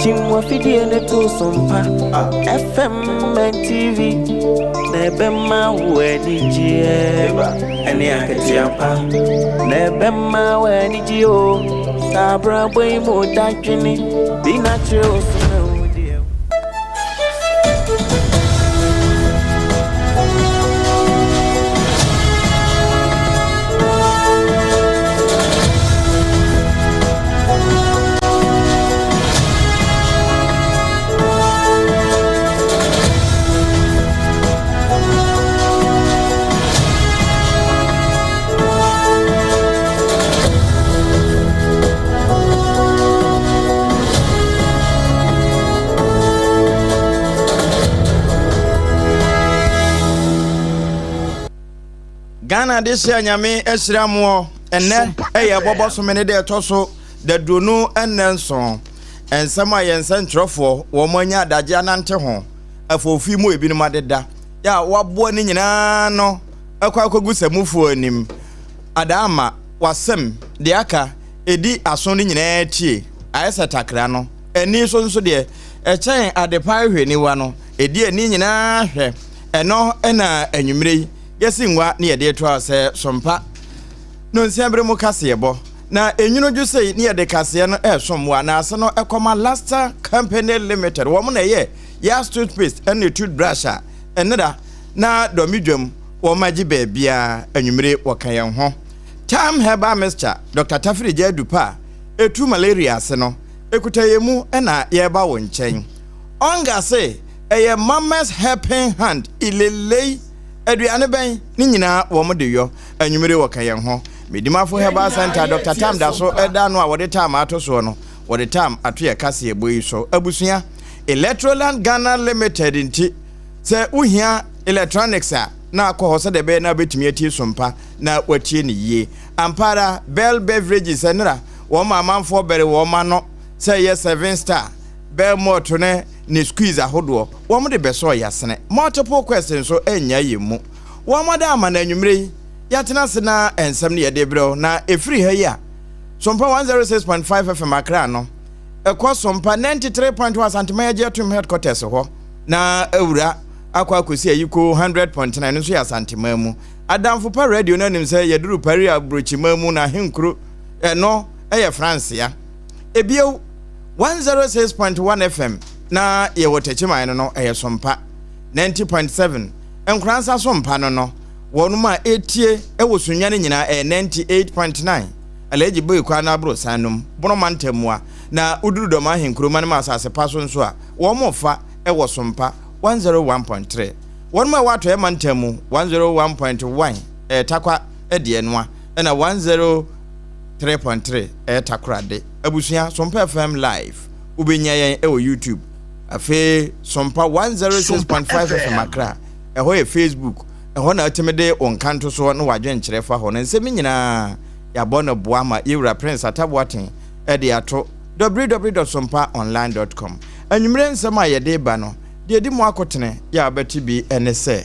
Kyim w'afidie no to so mpa FM and TV na ɛbɛma wo anigyeɛ ɛne akatua pa na ɛbɛma wo anigyeɛ o. Saa abrabɔ yi mu dadwene bi na kyerɛ wo so na wo deɛ. Ghana adehyeɛ Nyame ahyira moɔ ɛnɛ ɛyɛ ɛbɔbɔ some ne deɛ ɛtɔ so daduonu ɛnɛ nson nsɛm a yɛn nsɛntwerɛfoɔ wɔn anya adagye anante ho afoofi mu ebinom adeda yɛ a waboa ne nyinaa no ɛkɔ akɔgu sɛmufoɔ anim adaa ama wasɛm deɛ aka ɛdi aso no nyinaa tie ayɛ sɛ takra no ani so nso deɛ ɛkyɛn adepa ahwɛ niwa no ɛdi ani nyinaa hwɛ ɛno ɛna anwummerɛ yi yɛsi ngua ne yɛde to a sɛ sompa no nsia bere mu kaseɛbɔ na enwunu dwo sei ne yɛde kaseɛ no ɛresom wɔ anaase no ɛkɔma Laster Company Limited. Wɔn na ɛyɛ Yas toothpaste ɛne toothbrush a ɛneda na dɔmi dwam wɔn agye baabiara. Anwummere wɔka yɛn ho. Tam Herbal Mixture, Dr. Tafiri gya adupa a ɛtu malaria ase no ekuta yɛn mu ɛna yɛreba wɔ nkyɛn. Ɔnga se ɛyɛ Mama's Helping Hand ilelei aduane bɛn ne nyinaa wɔn de yɔ. Anwummere wɔka yɛn ho. Medimafo Herbal Center, Dr. Tam da so ɛda no a wɔde tam ato soɔ no, wɔde tam ato yɛ kaseɛ bɔ yi so. Abusua, Electroland Ghana Limited nti sɛ wohia electronics a na akɔ hɔ sɛdeɛ ɛbɛyɛ na wobɛtumi atie sompa na watie ne yie. Ampa ara, Bell Beverages ɛnera wɔn ma amanfoɔ bɛre wɔn ano sɛ ɛyɛ Seven Star, Bell Malt ne ne squeeze ahodoɔ wɔn de bɛsɔɔ yasene. Multiple Quest nso ɛnnya yɛn mu. Wɔn ada ama no anwummerɛ yi yɛatena ase na nsɛm no yɛde brɛw na ɛfiri ha yi a Sompa 106.5 FM Accra no ɛkɔ Sompa 93.1 Asanteman agye atom headquarters hɔ na awura akɔ akɔsi ayiko 100.9 no nso yɛ Asanteman mu. Adamfo Pa Radio no anim sɛ yɛduru Paris aburokyiman mu na ahenkuro ɛno ɛyɛ Francia. Ebio 106.1 FM na yɛwɔ Takyiman no no ɛyɛ Sompa 90.7 Nkoransa Sompa no no wɔnom a ɛtie ɛwɔ Sunya no nyinaa ɛyɛ 98.9 Alhaji Boi kwan no aborosan nom Boroma ntamua na woduru dɔm ahenkuro ma no ma asase pa so nso a wɔn fa ɛwɔ Sompa 101.3 wɔnom a ɛwɔ atɔeɛ mantam mu 101.1 ɛyɛ Takwa ɛdeɛ noa ɛna 103.3 ɛyɛ Takorade. Abusua, Sompa FM live wobɛnya yɛn ɛwɔ YouTube. Afei Sompa 106.5 FM Accra, ɛhɔ yɛ Facebook, ɛhɔ na atumi de wo nkanto soɔ ne wadwenkyerɛ fa hɔ no. Nsɛm nyinaa yɛabɔ no boa ma yɛwura Prince Ataboaten ɛde ato www.sompaonline.com. Anwummerɛ nsɛm a yɛde ba no deɛ di mu akotene yɛ a wobɛte bi ɛne sɛ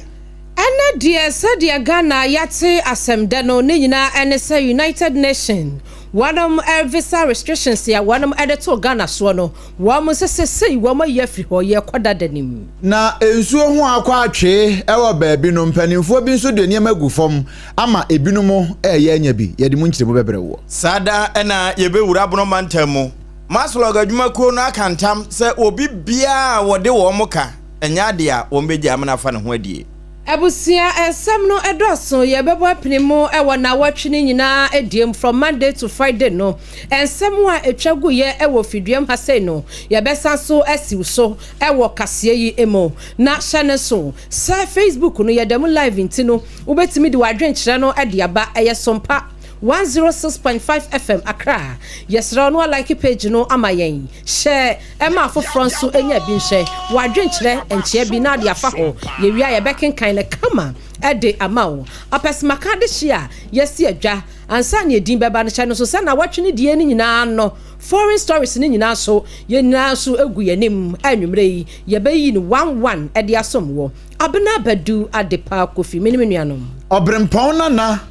ɛnɛ deɛ sɛdeɛ Ghana yɛate asɛm dɛ no ne nyinaa ɛne sɛ United Nation wɔnom visa restrictions a wɔnom ɛde to Ghana soɔ no, wɔn sɛ sɛsɛi wɔn ayi afiri hɔ, yɛkɔ dada nim. Na nsuo ho akɔ atwee ɛwɔ baabi no, mpanimfoɔ bi nso de nneɛma gu fam ama ebinom ɛyɛ anya bi. Yɛde mu nkyerɛmu bɛbrɛ wɔ. Saa da ɛna yɛbɛwura Bono mantam mu. Maslog adwumakuo no aka ntam sɛ obi biara a wɔde wɔn ka ɛnyɛ adeɛ a wɔn bɛgya amena afa ne ho adie. Abusua, nsɛm no ɛdɔɔso, yɛbɛbɔ apini mu ɛwɔ nawɔtwe no nyinaa adiem from Monday to Friday no. Nsɛm a ɛtwa guyɛ ɛwɔ fiduam ha sei no, yɛbɛsan so asiw so ɛwɔ kaseɛ yi mu. Na hyɛ ne so sɛ Facebook no yɛda mu live nti no, wobɛtumi de w'adwenkyerɛ no de aba. Ɛyɛ Sompa 106.5 FM Accra. Yɛsrɛ no like page no ama yɛn. Hyɛ ɛma afoforɔ nso anya bi nhwɛ. W'adwenkyerɛ nkyea bi na ade afa hɔ. Yɛwie a yɛbɛkenkan no kama ɛde ama wo. Apɛsɛmaka de hye a yɛsi adwa ansa ne edin bɛba no, hyɛ no so sɛ na wɔtwe ne die no nyinaa no, foreign stories no nyinaa so yɛn nyinaa nso egu yɛn anim. Anwummerɛ yi yɛbɛyi no one one ɛde asom wɔ Abena Badu Adepa Kofi me ne me nuanom. Ɔbrempɔn Nana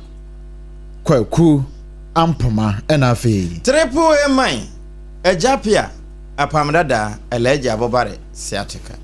Kwaku Ampoma ɛna afei Triple A man Agya Pia. Apam Dada, Alhaji Abubare Siatika.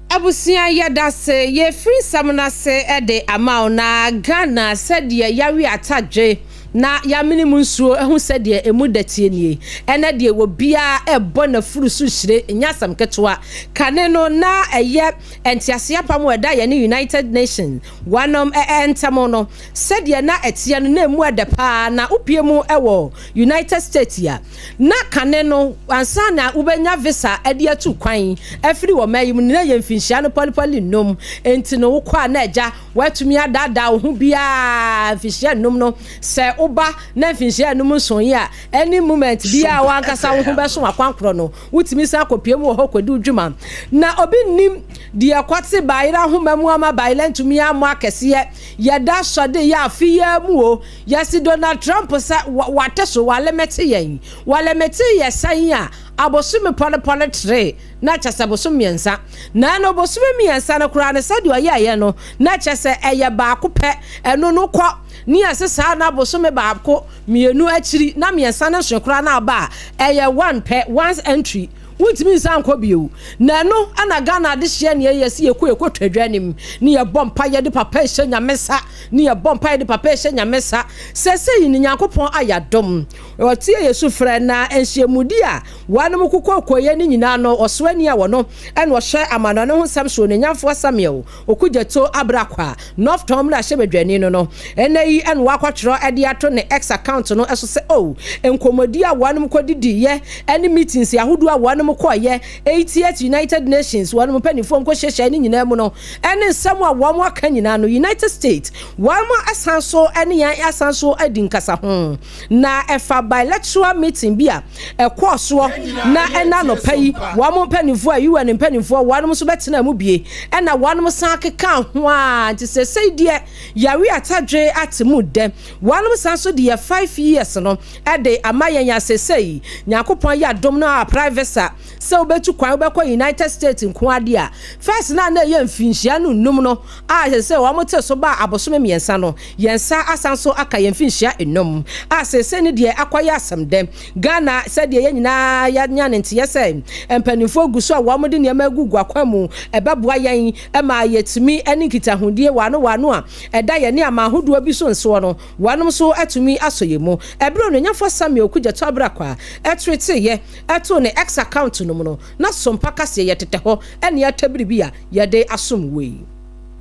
Abusua yɛdase yɛfiri nsɛm no ase de ama wo na Ghana sɛdeɛ yawe atadwe na yamene mu nsuo ahu sɛdeɛ ɛmu da tie nie ɛnɛ deɛ obiara ɛbɔ n'afuru so hyire nyɛ asɛm ketewa kane no na ɛyɛ Ntease apam a ɛda yɛne United Nations wɔnom ntam no, sɛdeɛ na ɛteɛ no, na ɛmu ɛdɛ paa. Na wopue mu wɔ United States a, na kane no, ansa na wobɛnya visa de atu kwan afiri ɔman yi mu no, na ɛyɛ mfinhyia no pɔlipɔli nnum. Enti no, wokɔ a na agya, woatumi adaadaa wo ho biara mfinhyia nnum no. Sɛ woba na mfinhyia nnum nsoeɛ a, any moment biara w'ankasa wo ho bɛso w'akwankorɔ no. Wotumi san kɔpue mu wɔ hɔ kɔdi wo dwuma. Na obi nnim deɛ ɛkɔte bayerɛ ahoma mu ama bayerɛ ntumi ammɔ akɛseɛ. Yɛda sɔ de yɛ afe yi ara mu o, yɛse Donald Trump sɛ wate so, walemete yɛn. Walemete yɛ sɛn a, abosome pɔlepɔle tre, na kyɛ sɛ bosom mmiɛnsa. Na ɛno bosome mmiɛnsa no koraa no sɛdeɛ ɔyɛeɛ no, na kyɛ sɛ ɛyɛ baako pɛ. Ɛno no kɔ ne yɛse saa na bosome baako. Mmienu akyiri na mmiɛnsa no nsoe koraa na aba a, ɛyɛ one pɛ, once entry, wontumi nsan nkɔ bio. Na ɛno na Ghana adehyeɛ neɛ yɛ sɛ yɛkɔ yɛkɔ twa dwa anim ne yɛbɔ mpaeɛ de papa ɛhyɛ Nyame nsa, ne yɛbɔ mpaeɛ de papa ɛhyɛ Nyame nsa. Sɛsɛyi no Nyankopɔn ayɛ adom, ɔtie yɛ sufrɛ na nhyiamudi a wɔnom kokɔkɔeɛ no nyinaa no ɔsoani a wɔno na ɔhwɛ amanɔne ho nsɛm so Onuonyamfoɔ Samuel Okudzeto Ablakwa, North Tɔn mmarahyɛbadwani no no, ɛnnɛ yi na wakɔtwerɛ de ato ne X account no so sɛ oh, nkɔmmɔdi a wɔnom kɔdidiiɛ ne meetings ahodoɔ a wɔnom kɔeɛ, 80th United Nations wɔnom mpanimfoɔ nkɔhyiahyiaeɛ no nyinaa mu no, ne nsɛm a wɔn aka nyinaa no, United States wɔn asan so ne yɛn asan so adi nkasaho. Na ɛfa bilateral meeting bi a ɛkɔɔ soɔ na ɛna anɔpa yi wɔn mpanimfoɔ a UN mpanimfoɔ wɔn nso bɛtena mu bie ɛna wɔn san keka ho a nti sɛsɛi deɛ yawe atadwe ate mu dɛ wɔn san so deɛ 5 years no ɛde ama yɛn a sɛsɛi Nyankopɔn yɛ adom no a apply visa sɛ wobɛtu kwan wobɛkɔ United States nko adeɛ a first na na ɛyɛ mfinhyia no nnum no a sɛ wɔn te so ba abosome mmiɛnsa no, yɛn nsa asan so aka yɛn mfinhyia enum a seesei no deɛ akɔyɛ asɛm dɛ. Ghana, sɛdeɛ yɛn nyinaa yɛanya ne nteɛ sɛ mpanimfoɔ gu so a wɔn de nneɛma agugu akwan mu ɛbɛboa yɛn ma yɛtumi ne nkitahodie waano waano a ɛda yɛne aman ahodoɔ bi so nsoɔ no, wɔnom nso atumi asɔ yɛn mu. Ɛberɛ Onuonyamfoɔ Samuel Okudzeto Ablakwa tweeteeɛ too ne X account no mu no, na Sompa kaseɛ yɛtetɛ hɔ ne atɛ biribi a yɛde asom wei.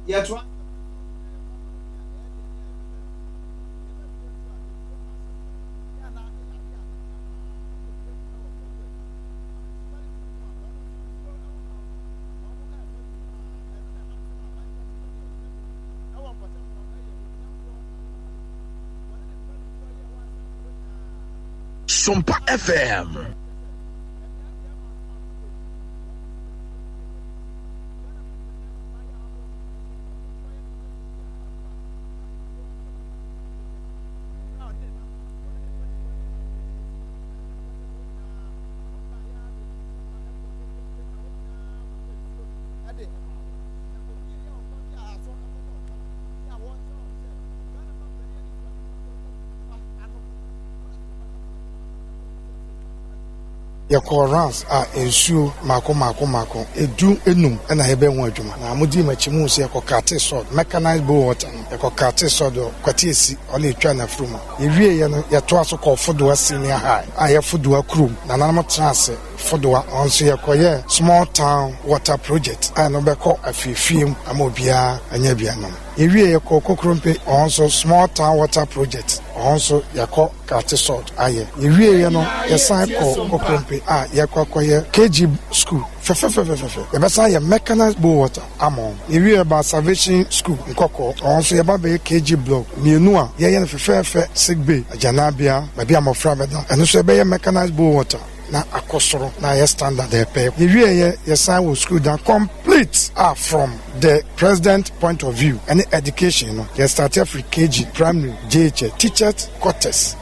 Yɛtoa Sompa FM. Yɛkɔɔ rounds a nsuo mako mako mako 15 na yɛbɛn ho adwuma. Na modii m'akyi muhu sɛ yɛkɔ cut sod, mechanized bow water no, yɛkɔ cut sod wɔ Kwati Asi, ɔne yɛtwaa n'afuru mu. Yɛwieeɛ no, yɛtoa so kɔɔ Fodoa Senior High a ɛyɛ Fodoa kurom. Nananom tenaa ase Fodoa. Hɔ nso yɛkɔyɛɛ Small Town Water Project a ɛno bɛkɔ afiefie mu ama obiara anya bi anom. Yɛwieeɛ yɛkɔɔ Kokrompe, hɔ nso Small Town Water Project, hɔ nso yɛakɔ cut sod ayɛ. Yɛwieeɛ no, yɛsan kɔɔ Kokrompe a yɛrekɔ akɔyɛ KG School fɛfɛfɛfɛfɛ. Yɛbɛsan ayɛ Mechanized Bow Water ama wɔn. Yɛwieeɛ yɛbaa Salvation School, Nkɔkɔɔ, hɔ nso yɛba abɛyɛ KG Block mmienu a yɛyɛ no fɛfɛɛfɛ, sick bay, agyananbea, baabi a mmɔfra bɛda. Ɛno nso yɛbɛyɛ Mechanized Bow Water na akɔ soro na ayɛ standard ɛpɛ. Yɛwieeɛ yɛsan wɔ school dan complete a from the president point of view ɛne education no yɛ start afiri KG, primary, JHS, teachers quarters.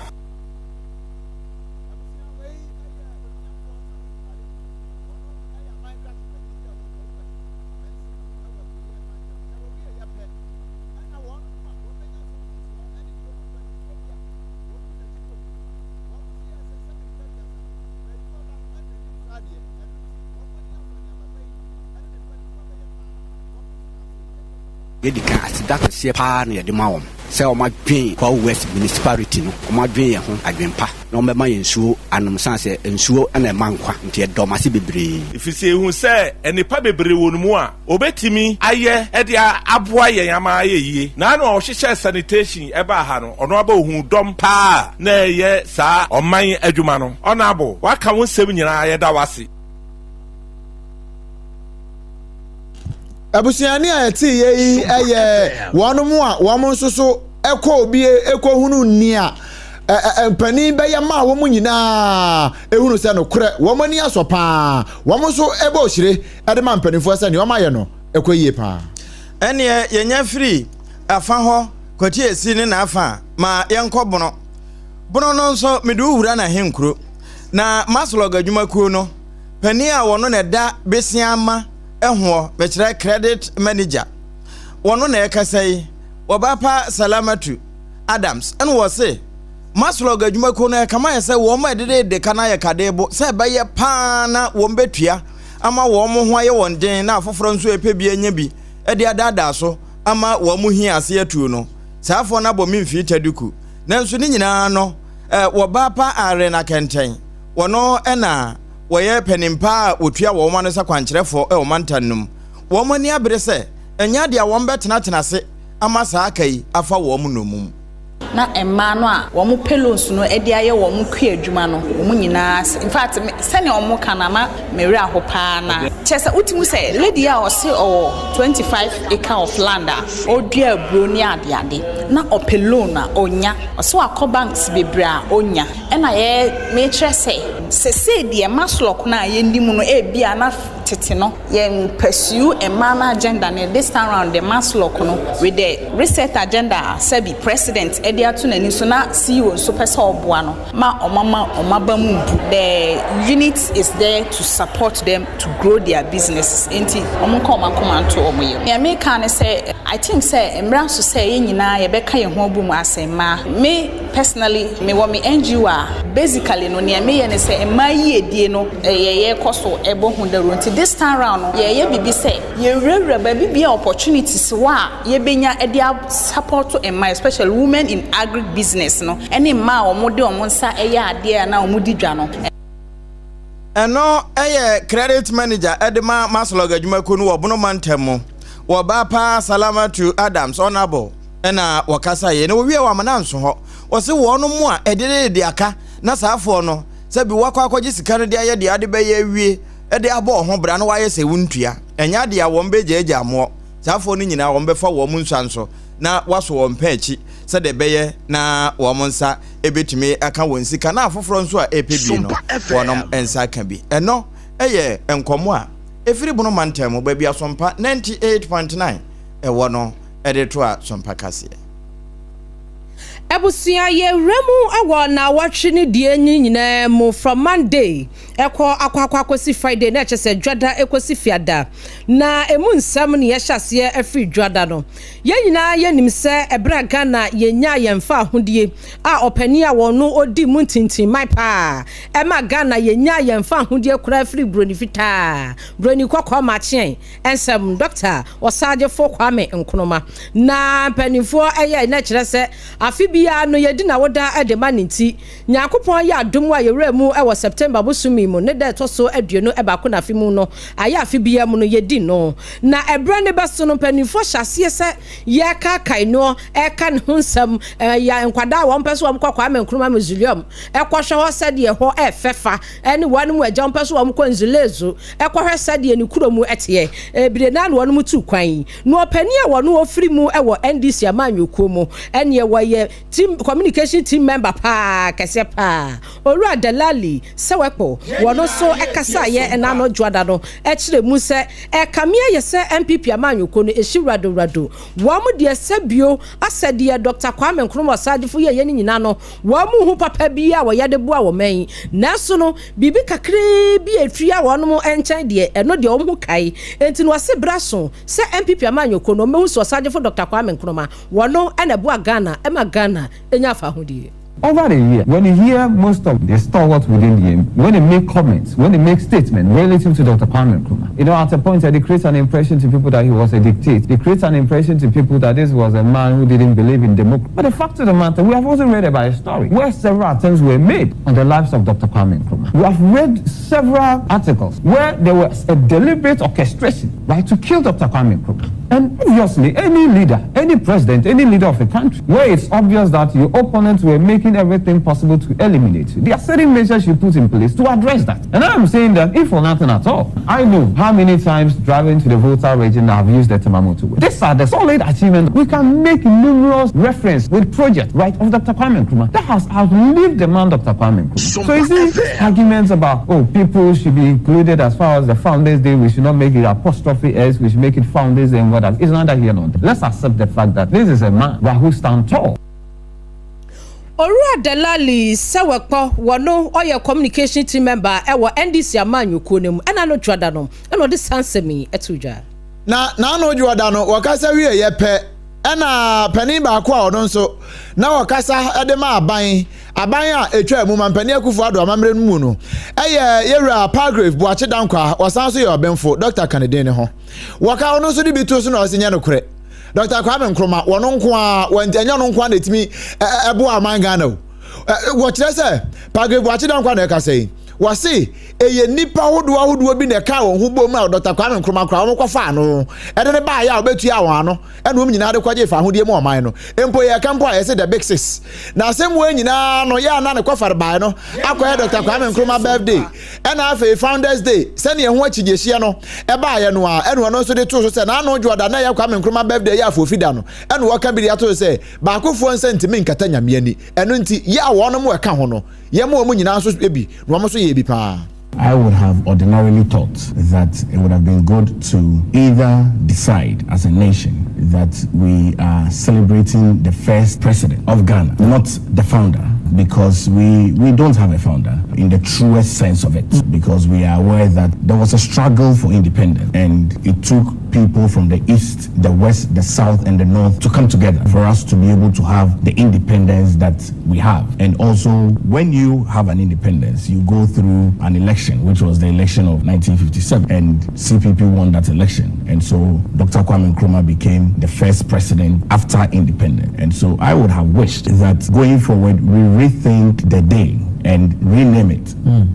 Yɛdi kan, aseda kɛseɛ paa na yɛde ma wɔn sɛ wɔadwen Kwahu West Municipality no, wɔadwen yɛn ho adwen pa na wɔbɛma yɛn nsuo anom sane sɛ nsuo na ɛma nkwa nti yɛda wɔn ase bebree. Efisɛ yehu sɛ nnepa bebree wɔ ne mu a obetumi ayɛ de aboa yɛn ama ayɛ yie. Na ano a ɔhyehyɛɛ sanitation baa ha no, ɔno aba ohuu dɔm paa a na ɛreyɛ saa ɔman adwuma no. Honourable, woaka wo nsɛm nyinaa, yɛda wo ase. Abusuani a ɛte yɛ yi yɛ wɔn a wɔn nso so kɔ obi kɔhunu nea mpanin bɛyɛ maa wɔn nyinaa ehunu sɛ nokorɛ wɔn ani asɔ paa. Wɔn nso bɔ ohyire de ma mpanimfoɔ sɛ nea wɔayɛ no ɛkɔ yie paa. Ɛneɛ yɛnya firi afa hɔ Kwati Esi ne n'afa a, ma yɛnkɔ Bono. Bono no nso mede wo wura n'ahenkuro. Na Maslog adwumakuo no panin a wɔno na ɛda Besiama hoɔ, mekyerɛ credit manager, wɔno na ɛkasa yi, Wɔbapa Salamatu Adams, ɛna wɔse Maslog adwumakuo no ɛkama yɛ sɛ wɔn a ɛdedede ka no ayɛ kade bo sɛ ɛbɛyɛ paa na wɔn bɛtua ama wɔn ho ayɛ wɔn den na afoforɔ nso ɛpɛ bi anya bi de adaadaa so ama wɔn hia ase atuo no. Saa afoɔ no abɔ me mfii taduku. Nanso ne nyinaa no, wɔbapa Irene Akɛntɛn, wɔno na wɔyɛ panin pa a wɔtua wɔn ano sɛ kwankyerɛfoɔ wɔ mantam no mu. Wɔn ani abere sɛ ɛnyɛ adeɛ a wɔbɛtenatena ase ama saa ka yi afa wɔn nnommum. Na mmaa no a wɔn pɛ loans no de ayɛ wɔn kua adwuma no wɔn nyinaa ase in fact me sɛnea wɔn ka no ama me werɛ aho paa na kyerɛ sɛ wotumi hu sɛ lady a ɔse ɔwɔ 25 acre of land a ɔredua aburo ne adeade na ɔpɛ loan a ɔnya ɔse wakɔ banks bebree a ɔnya Ɛna yɛ mekyerɛ sɛ sesei deɛ masloc no a yɛnim no ebia na tete no yɛn pursue mmaa no agenda no this time round deɛ masloc no with the reset agenda a sɛbi president de ato n'ani so na CEO nso pɛ sɛ ɔboa no ma wɔn ama wɔn aba mu mbu the unit is there to support them to grow their businesses nti wɔn nka wɔn akoma nto wɔn yam. Nea meka ne sɛ I think sɛ mmra nso sɛ yɛn nyinaa yɛbɛka yɛn ho abom as mmaa me Personally, me wɔ me NGO a basically no nea meyɛ ne sɛ mmaa yiedie no yɛ yɛkɔ so bɔ ho dawuro nti this time round no yɛyɛ biribi sɛ yɛwurawura baabi biara opportunities wɔ a yɛbɛnya de a support mmaa especially women in agric business no ne mmaa a wɔde wɔn nsa yɛ adeɛ anaa wɔdi dwa no. Ɛno yɛ Credit Manager de ma Maslog adwumakuo no wɔ Bono Mantam mu. Wɔ paa Salamatu Adams Honourable na wɔkasaeɛ na wɔwie wɔ amana nso hɔ. Wɔse wɔn mo a ɛdedede aka na saa afoɔ no sɛ bi wakɔ akɔgye sika no de ayɛ deɛ ade bɛyɛ awie de abɔ ho bra na wayɛ sɛ wontua. Ɛnyɛ adeɛ a wɔn bɛgyaagyaa moɔ. Saa afoɔ no nyinaa wɔn bɛfa wɔn nsua nso na waso wɔn pɛn akyi sɛdeɛ ɛbɛyɛ na wɔn nsa bɛtumi aka wɔn sika na afoforɔ nso a ɛrepɛ bi no wɔnom nsa aka bi. Ɛno yɛ nkɔmmɔ a ɛfiri Bono mantam mu baabi a Sompa 98.9 ɛwɔ no de to a Sompa kaseɛ. Abusua yɛwura mu wɔ naawɔtwe ne deɛ nyi nyinaa mu from Monday ɛkɔ akɔ akɔ akɔsi Friday na ɛkyɛ sɛ dwada ɛkɔsi fiada na ɛmu nsɛm ne yɛhyɛ aseɛ afiri dwada no. Yɛn nyinaa yɛnim sɛ ɛberɛ a Ghana yɛnyaa yɛn faahodie a ɔpanin a wɔno ɔdi mu ntintinman paa ɛma Ghana yɛnyaa yɛn faahodie koraa firi buroni fitaa, buroni kɔkɔɔ makyeɛn nsɛm Dɔkta Ɔsaagyefo Kwame Nkrumah na mpaninfoɔ ɛyɛɛ na ɛkyerɛ sɛ afe biara no yɛdi n'awoda de ma no nti Nyankopɔn yɛ adom a yɛwura mu wɔ September bosome mu ne da ɛtɔ so 21 no afe mu no ayɛ afe biara mu no yɛdi no na ɛberɛ no bɛso no mpaninfoɔ hyɛ aseɛ sɛ yɛrekaakae noɔ ɛreka ne ho nsɛm ɛyɛ nkwadaa a wɔn pɛ sɛ wɔn kɔ Kwame Nkrumah Mausoleum ɛkɔhwɛ hɔ sɛdeɛ ɛhɔ ɛfɛ fa ɛne wɔn mu agya wɔn pɛ sɛ wɔn kɔ Nzulezo ɛkɔhwɛ sɛdeɛ ne kuro mu ɛteɛ ɛbire naa na wɔn tu kwan yi na ɔpanin a wɔn ɔfiri mu ɛwɔ NDC amanyɔkuo mu ɛneɛ wɔyɛ Team communication team member paa kɛseɛ paa Owura Delali Sewekpo wɔ no nso kasaeɛ ɛna ano dwoada no kyerɛ mu sɛ ɛkame ayɛ sɛ NPP amanyɔkuo no ɛhyi wurado wurado wɔn deɛ sɛ bio asɛ deɛ Dɔkta Kwame Nkrumah Ɔsagyefo yɛɛyɛ no nyinaa no wɔn nhu papa biara a wɔyɛ de boa wɔn man yi nanso no biribi kakraa bi a ɛtua wɔn nkyɛn deɛ ɛno deɛ wɔn ho kae enti no wɔse berɛ aso sɛ NPP amanyɔkuo no wɔn bɛhu sɛ Ɔsagyefo Dɔkta Kwame Nkrumah Wɔno na ɛboa Ghana ma Ghana nya fahodie. Over the year, when you hear most of the stalwarts within the when they make comments, when they make statements relative to Dr. Kwame Nkrumah, You know, at a point, it creates an impression to people that he was a dictator. It creates an impression to people that this was a man who didn't believe in democracy. But the fact of the matter, we have also read about a story where several attempts were made on the lives of Dr. Kwame Nkrumah. We have read several articles where there was a deliberate orchestration, right, to kill Dr. Kwame Nkrumah. And obviously, any leader, any president, any leader of a country, where it's obvious that your opponents were making everything possible to eliminate you, there are certain measures you put in place to address that. And I'm saying that if for nothing at all, I know how many times driving to the Volta region I've used the Tema motorway. These are the solid achievements. We can make numerous reference with projects, right, of Dr. Kwame Nkrumah that has outlived the man Dr. Kwame Nkrumah. So you see, arguments about, oh, people should be included as far as the Founders Day, we should not make it apostrophe S, we should make it Founders Day and what else. It's not that here nor there. Let's accept the fact that this is a man who stands tall. Owura Delali Sewekpɔ, wɔno ɔyɛ Communication Team Member wɔ NDC amanyɔkuo no mu, ɛna no dwoada no na ɔde saa nsɛm yi too dwa. Na n'ano dwoada no wɔkasa wieeɛ pɛ, ɛna panin baako a ɔno nso na ɔkasa de ma aban aban a ɛtwaa mu Mampanin Akufo Addo amammerɛ no mu no yɛ Yɛwura Palgrave Boakye Dankwah, ɔsan nso yɛ ɔbenfo, Dɔkta ka ne din ne ho. Wɔka ɔno nso de bi too so na ɔse nyɛ nokorɛ. Dɔkta Kwame Nkrumah, wɔno nko ara, wɔn ɛnyɛ ɔno nko ara na ɛtumi ɛboa ɔman Ghana o. Wɔkyerɛ sɛ Palgrave Boakye Dankwah na ɛkasa yi. Wɔse ɛyɛ nnipa ahodoɔ ahodoɔ bi na ɛkaa wɔn ho bom a Dɔkta Kwame Nkrumah koraa wɔn kɔfaa no ɛde ne baeɛ a wɔbɛtua wɔn ano ɛna wɔn nyinaa de kɔgye fahodie mu ɔman no. Mpo yɛka mpo a yɛse the big six. Na asɛm wei nyinaa no yɛ a na ne kɔfare baeɛ no akɔyɛ Dɔkta Kwame Nkrumah birthday ɛna afei Founders Day sɛdeɛ ɛho akyigyehyia no ɛbaeɛ no a ɛna ɔno nso de too so sɛ n'ano dwoɔ da na ɛyɛ Kwame Nkrumah birthday yɛ afoofi da no ɛna wɔka bi de ato so sɛ baakofoɔ nsa ntumi nkata Nyame ani ɛno nti yɛ a wɔnom ɛka ho no yɛma wɔn nyinaa nso bi na wɔn nso yɛɛ bi paa. I would have ordinarily thought that it would have been good to either decide as a nation that we are celebrating the first president of Ghana, not the founder, because we, we don't have a founder in the truest sense of it, because we are aware that there was a struggle for independence and it took people from the east, the west, the south, and the north to come together for us to be able to have the independence that we have. And also, when you have an independence, you go through an election, which was the election of 1957, and CPP won that election. And so Dr. Kwame Nkrumah became the first president after independence. And so I would have wished that going forward, we rethink the day and rename it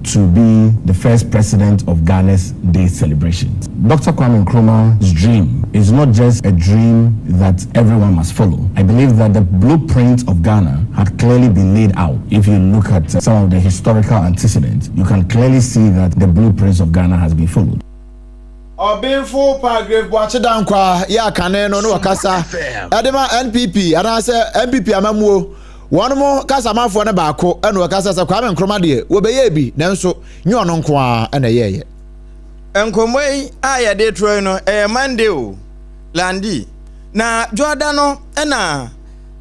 to be the first president of Ghana's Day celebrations. Dr. Kwame Nkrumah's dream is not just a dream that everyone must follow. I believe that the blueprint of Ghana had clearly been laid out. If you look at some of the historical antecedents, you can clearly see that the blueprints of Ghana has been followed. Ɔbenfo Palgrave Boakye Dankwah yɛ akane no ne ɔkasa ɛde ma NPP anaasɛ NPP amammuo wɔn mo kasamafoɔ no baako ɛna ɔkasa sɛ Kwame Nkrumah deɛ wɔbɛyɛɛ bi nanso nyɛ ɔno nko ara ɛna ɛyɛɛyɛ. Nkɔmmɔ yi a yɛde toɔ yi no, ɛyɛ Monday o, Landy. Na Dwoada no na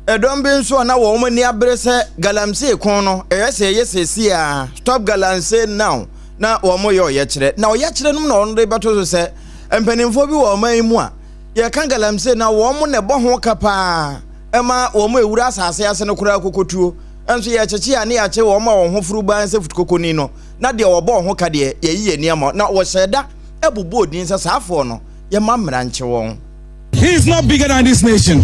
ɛdɔm bi nso a na wɔn ani abere sɛ galamsey ko no, ɛyɛ sɛ ɛyɛ seesei ara, stop galamsey now, na wɔyɛ ɔyɛkyerɛ. Na ɔyɛkyerɛ no mu na wɔde bɛto so sɛ mpanimfoɔ bi wɔ ɔman yi mu a yɛka galamsey na wɔn na ɛbɔ ho ka paa ɛma wɔn a ɛwura asase ase no koraa kokotuo nso yɛkyekye a ne yɛakye wɔn a wɔn ho foro ban sɛ futukokoni no na deɛ wɔbɔɔ ho ka deɛ yɛyi yɛn ani ama na wɔhyɛ da bobɔɔ din sɛ saa afoɔ no yɛma mmara nkye wɔn. He is not bigger than this nation.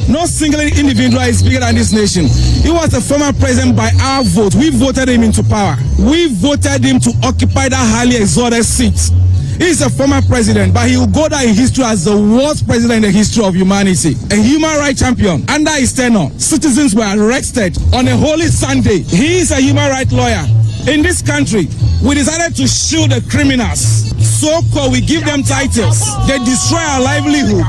No single individual is bigger than this nation. He was a former president by our vote. We voted him into power. We voted him to occupy that highly exalted seat. He is a former president, but he will go down in history as the worst president in the history of humanity. A human rights champion. Under his tenure, citizens were arrested on a holy Sunday. He is a human rights lawyer. In this country, we decided to shield the criminals. So-called, we give them titles. They destroy our livelihood,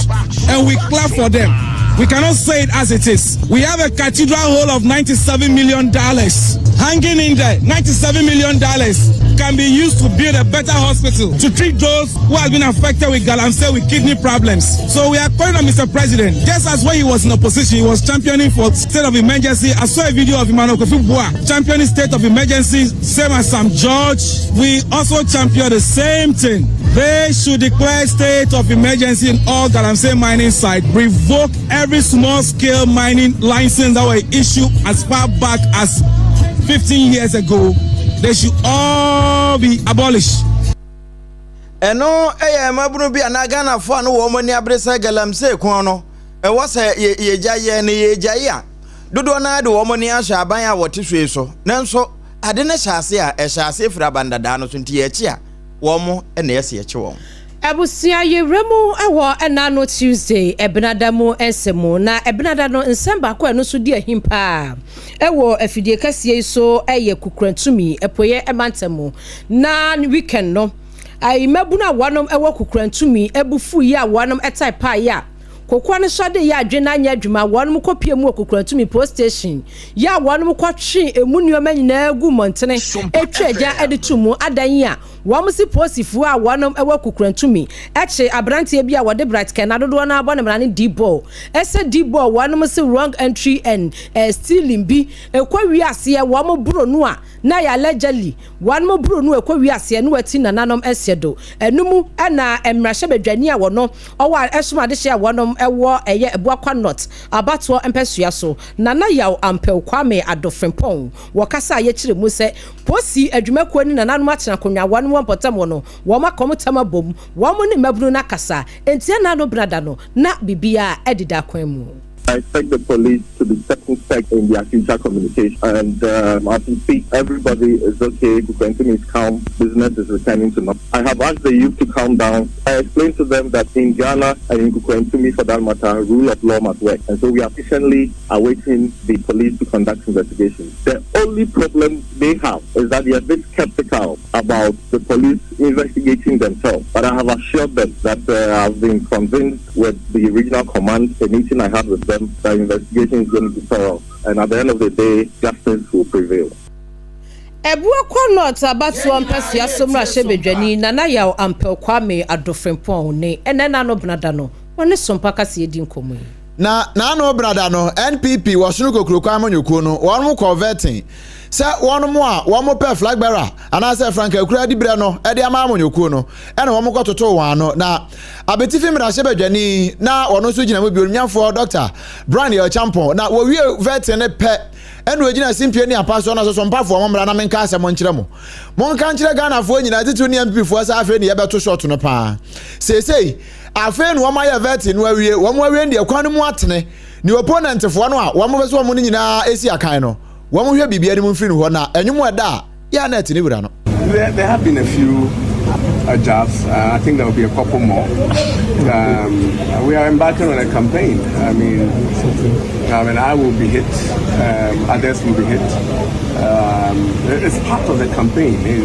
and we clap for them. We cannot say it as it is. We have a cathedral hall of $97 million hanging in there. $97 million can be used to build a better hospital to treat those who have been affected with galamsey, with kidney problems. So we are calling on Mr. President, just as when he was in opposition, he was championing for state of emergency. I saw a video of Emmanuel Kofi Buah championing state of emergency, same as Sam George. We also champion the same thing. They should declare state of emergency in all galamsey mining sites, revoke every small-scale mining license that were issued as far back as 15 years ago. They should all be abolished. Ɛno yɛ mmabunu bi anaa Ghanafoɔ a no wɔn ani abere sɛ galamsey ko no ɛwɔ sɛ yɛgya yɛ na yɛgyae a, dodoɔ no ara de wɔn ani ahyɛ aban a wɔte so yi so. Nanso ade no hyɛ ase a, ɛhyɛ aseɛ firi aban dadaa no so nti yɛkye a, wɔn na ɛsɛ yɛkye wɔn. Abusua yɛwura mu wɔ ɛna ano Tuesday Ɛbenada mu nsɛm mu. Na Ɛbenada no nsɛm baako a ɛno nso di ahim paa wɔ afidie kɛseɛ yi so yɛ Kukurantumi, Apueɛ mantam mu. Na weekend no, mmabunu a wɔnom wɔ Kukurantumi bo fuiɛ a wɔnom tae paeɛ a kokoa no so ade yɛ adwene no anyɛ adwuma, wɔnom kɔ pie mu wɔ Kukurantumi post station yɛ a wɔnom kɔ twe emu nneɛma nyinaa gu mmɔntene twa agya de to mu adan yi a Wɔn se polisifoɔ a wɔnom wɔ Kukurantumi kyere abranteɛ bi a wɔde Bright Kɛna dodoɔ no ara bɔ ne mmara no D-ball sɛ D-ball wɔnom se wrong entry and stealing bi ɛkɔ wie aseɛ wɔn boro no a na ɛyɛ allegedly wɔnom boro no ɛkɔ wie aseɛ no ati nananom ɛseɛ do ɛno mu ɛna mmarahyɛbadwani a wɔno ɔwɔ ɛsom adehyeɛ a wɔnom ɛwɔ ɛyɛ Abuakwa North abatoɔ mpɛsoa so Nana Yaw Ampɛw Kwame Addo Frimpong wɔ kasa a yɛkyerɛ mu sɛ Posi adwumakuo ne nananom atena akonnwa wɔn wɔ mpɔtam hɔ no, wɔn aka wɔn tam abom, wɔn ne mmabunu no akasa, enti ɛna ano benada no, na biribiara adida akwan mu. I expect the police to be circumspect in their future communication and um, as we speak, everybody is okay, Kukwentini is calm, business is returning to normal. I have asked the youth to calm down. I explained to them that in Ghana and in Kukwentumi for that matter, rule of law must work. And so we are patiently awaiting the police to conduct investigations. The only problem they have is that they are a bit skeptical about the police investigating themselves. But I have assured them that uh, I've been convinced with the regional command, a meeting I had with them, that investigation is going to be thorough. And at the end of the day, justice will prevail. Abuakwa North abatoɔ mpɛsoa so mmarahyɛbadwani Nana Yaw Ampel Kwame Addo Frimpong ne ɛnɛ Nano Benada no wɔne Sompa Kaseɛ di nkɔmmɔ yi. Na n'ano brada no, NPP wɔsono kokuroko amanyɔkuo no, wɔnom kɔɔ vetting sɛ wɔnom a wɔn pɛ flag bearer anaasɛ frankaakura diberɛ no de ama amanyɔkuo no ɛna wɔn kɔ totoo wɔn ano. Na Abetifi mmarahyɛbadwani na wɔn nso gyina mu bi, onimnyamfoɔ Dɔkta Brian Yaw Acheampong. Na wɔwie vetting no pɛ ɛna ɔgyina simpie ne apa soɔ na sɛ sompafoɔ mo mmra na menka asɛm nkyerɛ mo. Monka nkyerɛ Ghanafoɔ nyinaa titiriw ne NPP foɔ sɛ afei ne yɛbɛto shot no paa. Seesei Afei na wɔayɛ vetting no awie, wɔn awie no deɛ kwan no mu atene. Ne opponent foɔ no a wɔn pɛ sɛ wɔn no nyinaa esi akan no, wɔn hwɛ biribi anim mfiri no hɔ na ɛnwom ɛda a, yɛ a na ɛte ne wura no. There, there have been a few uh, jobs. Uh, I think there will be a couple more. Um, we are embarking on a campaign. I mean, I mean, I will be hit. Um, others will be hit. Um, it's part of the campaign. It,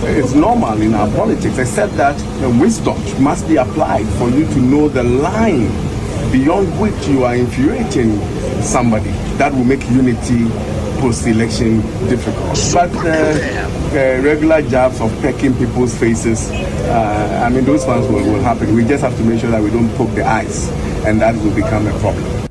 it, it's normal in our politics, except that the wisdom must be applied for you to know the line beyond which you are infuriating somebody. That will make unity post-election difficult. But uh, regular jabs of pecking people's faces, uh, I mean, those ones will, will happen. We just have to make sure that we don't poke the eyes, and that will become a problem.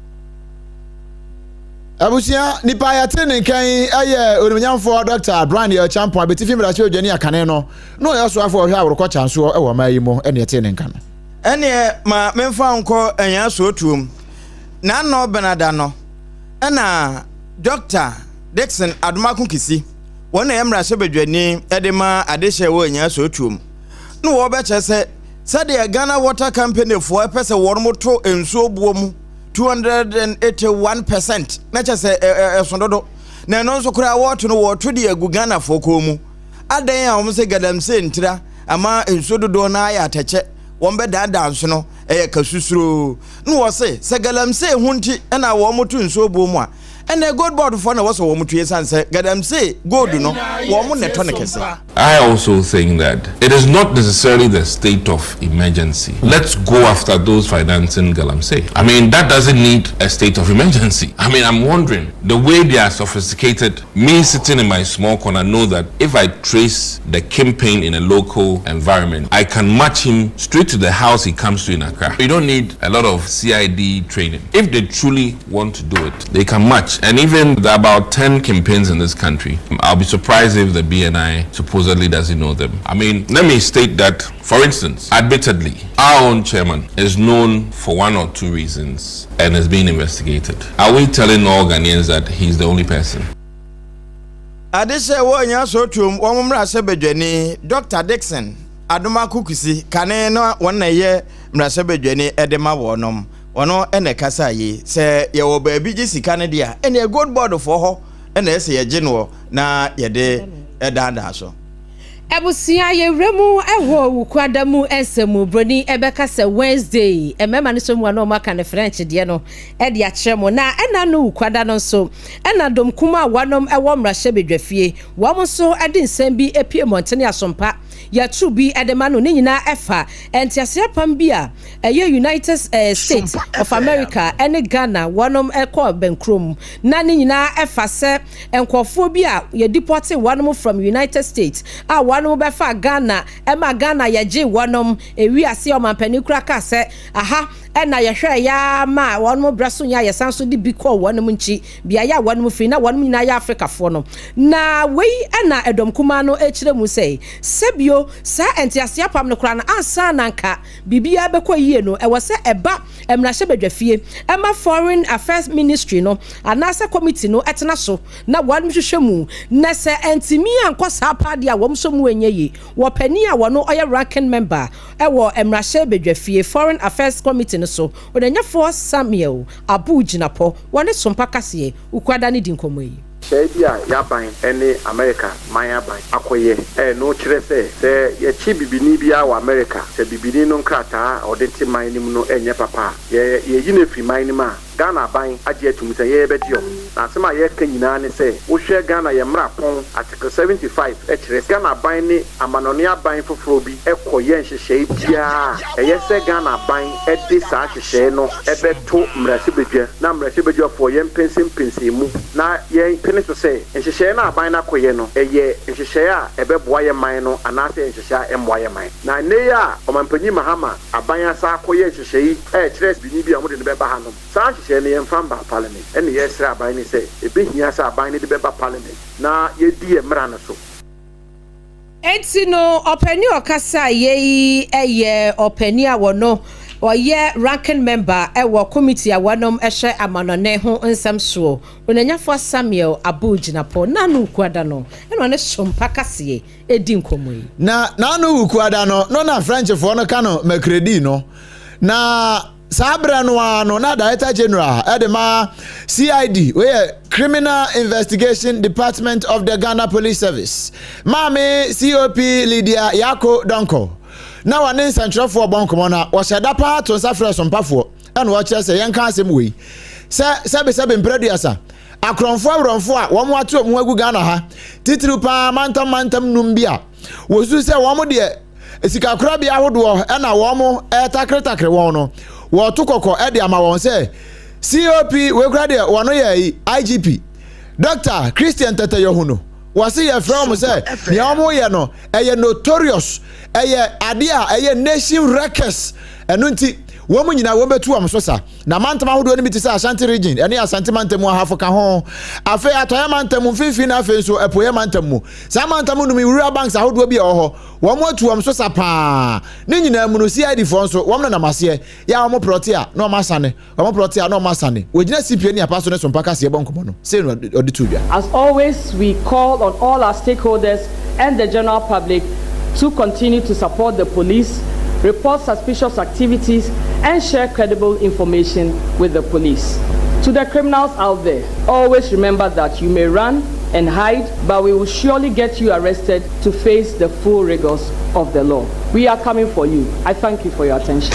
Abusua, nipa a yɛte ne nka yi yɛ onimnyamfoɔ Dɔkta Brian Yeo Acheampong, Abetifi Mmarahyɛ Odwani akane no, na ɔyɛ ɔsoafoɔ a ɔhwɛ aworokɔ kyansoɔ wɔ ɔman yi mu ɛne ɛte ne nka no. Ɛneɛ ma memfa wo nkɔ Anyaa Sootuom. N'ano Benada no, ɛna Dɔkta Dickson Adomako Kisi, wɔn na ɛyɛ mmarahyɛbadwani de ma adehyeɛ wɔ Anyaa Sootuom, na wɔbɛkyerɛ sɛ sɛdeɛ Ghana Water Company foɔ pɛ sɛ wɔn to nsuo boɔ mu 281 percent na kyɛ sɛ ɛso dodo na ɛno nso koraa wɔto no wɔto de agu Ghanafoɔ kɔn mu adɛn a wɔn sɛ galamsey ntira ama nsuo dodoɔ no ayɛ atɛkyɛ wɔn bɛdaadaa nso no ɛyɛ kasusuroo na wɔse sɛ galamsey ho nti ɛna wɔn to nsuo buo mu a ɛnna gold board foɔ na wɔsɔ wɔn tue san sɛ galamsey gold no wɔn na ɛtɔ no kɛse. I also think that it is not necessarily the state of emergency. Let's go after those financing Galamsey. I mean, that doesn't need a state of emergency. I mean, I'm wondering, the way they are sophisticated, me sitting in my small corner know that if I trace the campaign in a local environment, I can match him straight to the house he comes to in Accra. You don't need a lot of CID training. If they truly want to do it, they can match. And even there are about 10 campaigns in this country. I'll be surprised if the BNI supposedly doesn't know them. I mean, let me state that, for instance, admittedly, our own chairman is known for one or two reasons and is being investigated. Are we telling all Ghanaians that he's the only person? Adehyɛ wɔ Anyaa Sootuom wɔn mmarahyɛbadwani Dɔkta Dickson. Adomako Kusi, kane na wɔn na ɛyɛ mmarahyɛbadwani de ma wɔnom, ɔno na ɛkasaa yei. Sɛ yɛwɔ baabi gye sika no deɛ a, ɛnneɛ Gold Board foɔ hɔ na ɛsɛ yɛgye noɔ na yɛde daadaa so. Abusua yɛwura mu wɔ Wukuada mu nsɛm mu. Broni bɛka sɛ Wednesday, mmarima no sɔ mu a na wɔn aka no French deɛ no de akyerɛ mo. Na ɛna no Wukuada no nso, ɛna dɔm kum a wɔnom wɔ mmarahyɛbadwafie, wɔn nso de nsɛm bi pue mmɔntene asompa yɛtoro bi de ma no. Ne nyinaa ɛfa nteaseɛ apam bi a ɛyɛ United States of America ne Ghana wɔnom kɔɔ bɛnkurom. Na ne nyinaa ɛfa sɛ nkurɔfoɔ bi a yɛdipɔtee wɔnom from United States a wɔnom bɛfaa Ghana ɛma Ghana yɛgyee wɔnom. Ewi aseɛ ɔmanpanin koraa kaa sɛ aha ɛna yɛhwɛɛeɛ ara maa wɔnom berɛ so nyaa yɛsan nso de bi kɔɔ wɔnom nkyi beaeɛ a wɔnom firi na wɔnom nyinaa yɛ Afrikafoɔ no. Na wei ɛna ɛdɔm kumaa no ɛkyerɛ mu sɛ sɛbio saa nteaseɛ apam no koraa no ansa na anka biribiara bɛkɔ yie no ɛwɔ sɛ ɛba mmarahyɛbadwafie ma Foreign Affairs Ministry no anaasɛ committee no tena so na wɔhwehwɛ mu, na sɛ antumi ankɔ saa paa deɛ a wɔn nso mu nyɛ yie. Wɔ panin a wɔno ɔyɛ ranking member wɔ mmarahyɛbadwafie Foreign Affairs Committee no so, Onanyafoɔ Samuel Abu Jinapor, wɔne Sompa Kaseɛ Ukuada no di nkɔmmɔ yi. Nhyehyɛe bi a y'aban ne Amerika man aban akɔyɛ a ɛno kyerɛ sɛ, sɛ yɛkye bibini biara wɔ Amerika, sɛ bibini no nkrataa a ɔde te man no mu no nyɛ papa a, yɛ yɛyi no afiri man no mu a, Ghana aban agye atum sɛ yɛ yɛbɛgye wɔn. Na asɛm a yɛreka nyinaa ne sɛ, wohwɛ Ghana yɛn mmara pɔn, Article 75 kyerɛ sɛ Ghana aban ne amanɔne aban foforɔ bi kɔ yɛ nhyehyɛe biara a, ɛyɛ sɛ Ghana aban de saa nhyehyɛe no bɛto mmarahyɛbadwa na mmarahyɛbadwafoɔ yɛmpɛnsɛmpɛnsɛn mu na yɛmpene so sɛ nhyehyɛe no a aban no akɔyɛ no, ɛyɛ nhyehyɛe a ɛbɛboa yɛn man no anaasɛ ɛyɛ nhyehyɛe a ɛmmoa yɛn man. Na nnɛ yi a Ɔmanpanyin Mahama aban asan akɔyɛ nhyehyɛe yi a ɛkyerɛ biribi a wɔde no bɛba hanom, saa nhyehyɛe no yɛmfa mmaa Parliament. Ɛnna yɛresrɛ aban no sɛ ɛbɛhia sɛ aban no de bɛba Parliament na yɛadi yɛn mmara no so. Enti no, ɔpanin a ɔkasaeɛ yi yɛ ɔpanin a wɔno ɔyɛ ranking member wɔ committee a wɔnom hwɛ amanɔne ho nsɛm soɔ, Onanyafoɔ Samuel Abu Jinapor. Nanu Wukuada no na ɔne Sompa Kaseɛ redi nkɔmmɔ yi. Na Nanu Wukuada no no na Frenchfoɔ no ka no Mercredi no. Na Saa berɛ no ara no, na Director General de ma CID, wei yɛ Criminal Investigation Department of the Ghana Police Service, Maame COP Lydia Yako Donkor, na wɔne nsɛntwerɛfoɔ bɔ nkɔmmɔ na wɔhyɛ da paa to nsa frɛ sompafoɔ ɛna wɔkyerɛ sɛ yɛnka asɛm wei sɛ sɛbesɛbe mprɛduasa akorɔmfoɔ aworɔmfoɔ a wɔn ato wɔn ho agu Ghana ha titiriw paa mantam mantam num bi a wɔsusu sɛ wɔn deɛ Sikakorabea ahodoɔ na wɔn retakretakre wɔn no, wɔreto kɔkɔ de ama wɔn sɛ COP wei koraa deɛ wɔn yɛ IGP Dr. Christian Tɛtɛyɔhu no wɔse yɛfrɛ wɔn sɛ nea wɔn yɛ no ɛyɛ notorious ɛyɛ adeɛ a ɛyɛ nation wreckers ɛno nti wɔn nyinaa wɔn bɛtu wɔn so sa na mantam ahodoɔ no bi te sɛ Ashanti region ɛne Asante mantam mu ahafo ka ho afei atɔeɛ mantam mu mfimfini na afei nso apueɛ mantam mu saa mantam no mu rural banks ahodoɔ bi a ɛwɔ hɔ Wɔn atu wɔn so sa paa. Ne nyinaa mu no, CID foɔ nso, wɔn nenam aseɛ. Yɛ a wɔn prɔte a, na wɔn asane. Wɔn prɔte a, na wɔn asane. Wɔgyina CPA ne apa so ne Sompa kaseɛ bɔ nkɔmmɔ no, sei na ɔde too dwa. As always, we call on all our stakeholders and the general public to continue to support the police, report suspicious activities, and share credible information with the police. To the criminals out there, always remember that you may run and hide, but we will surely get you arrested to face the full rigors of the law. We are coming for you. I thank you for your attention.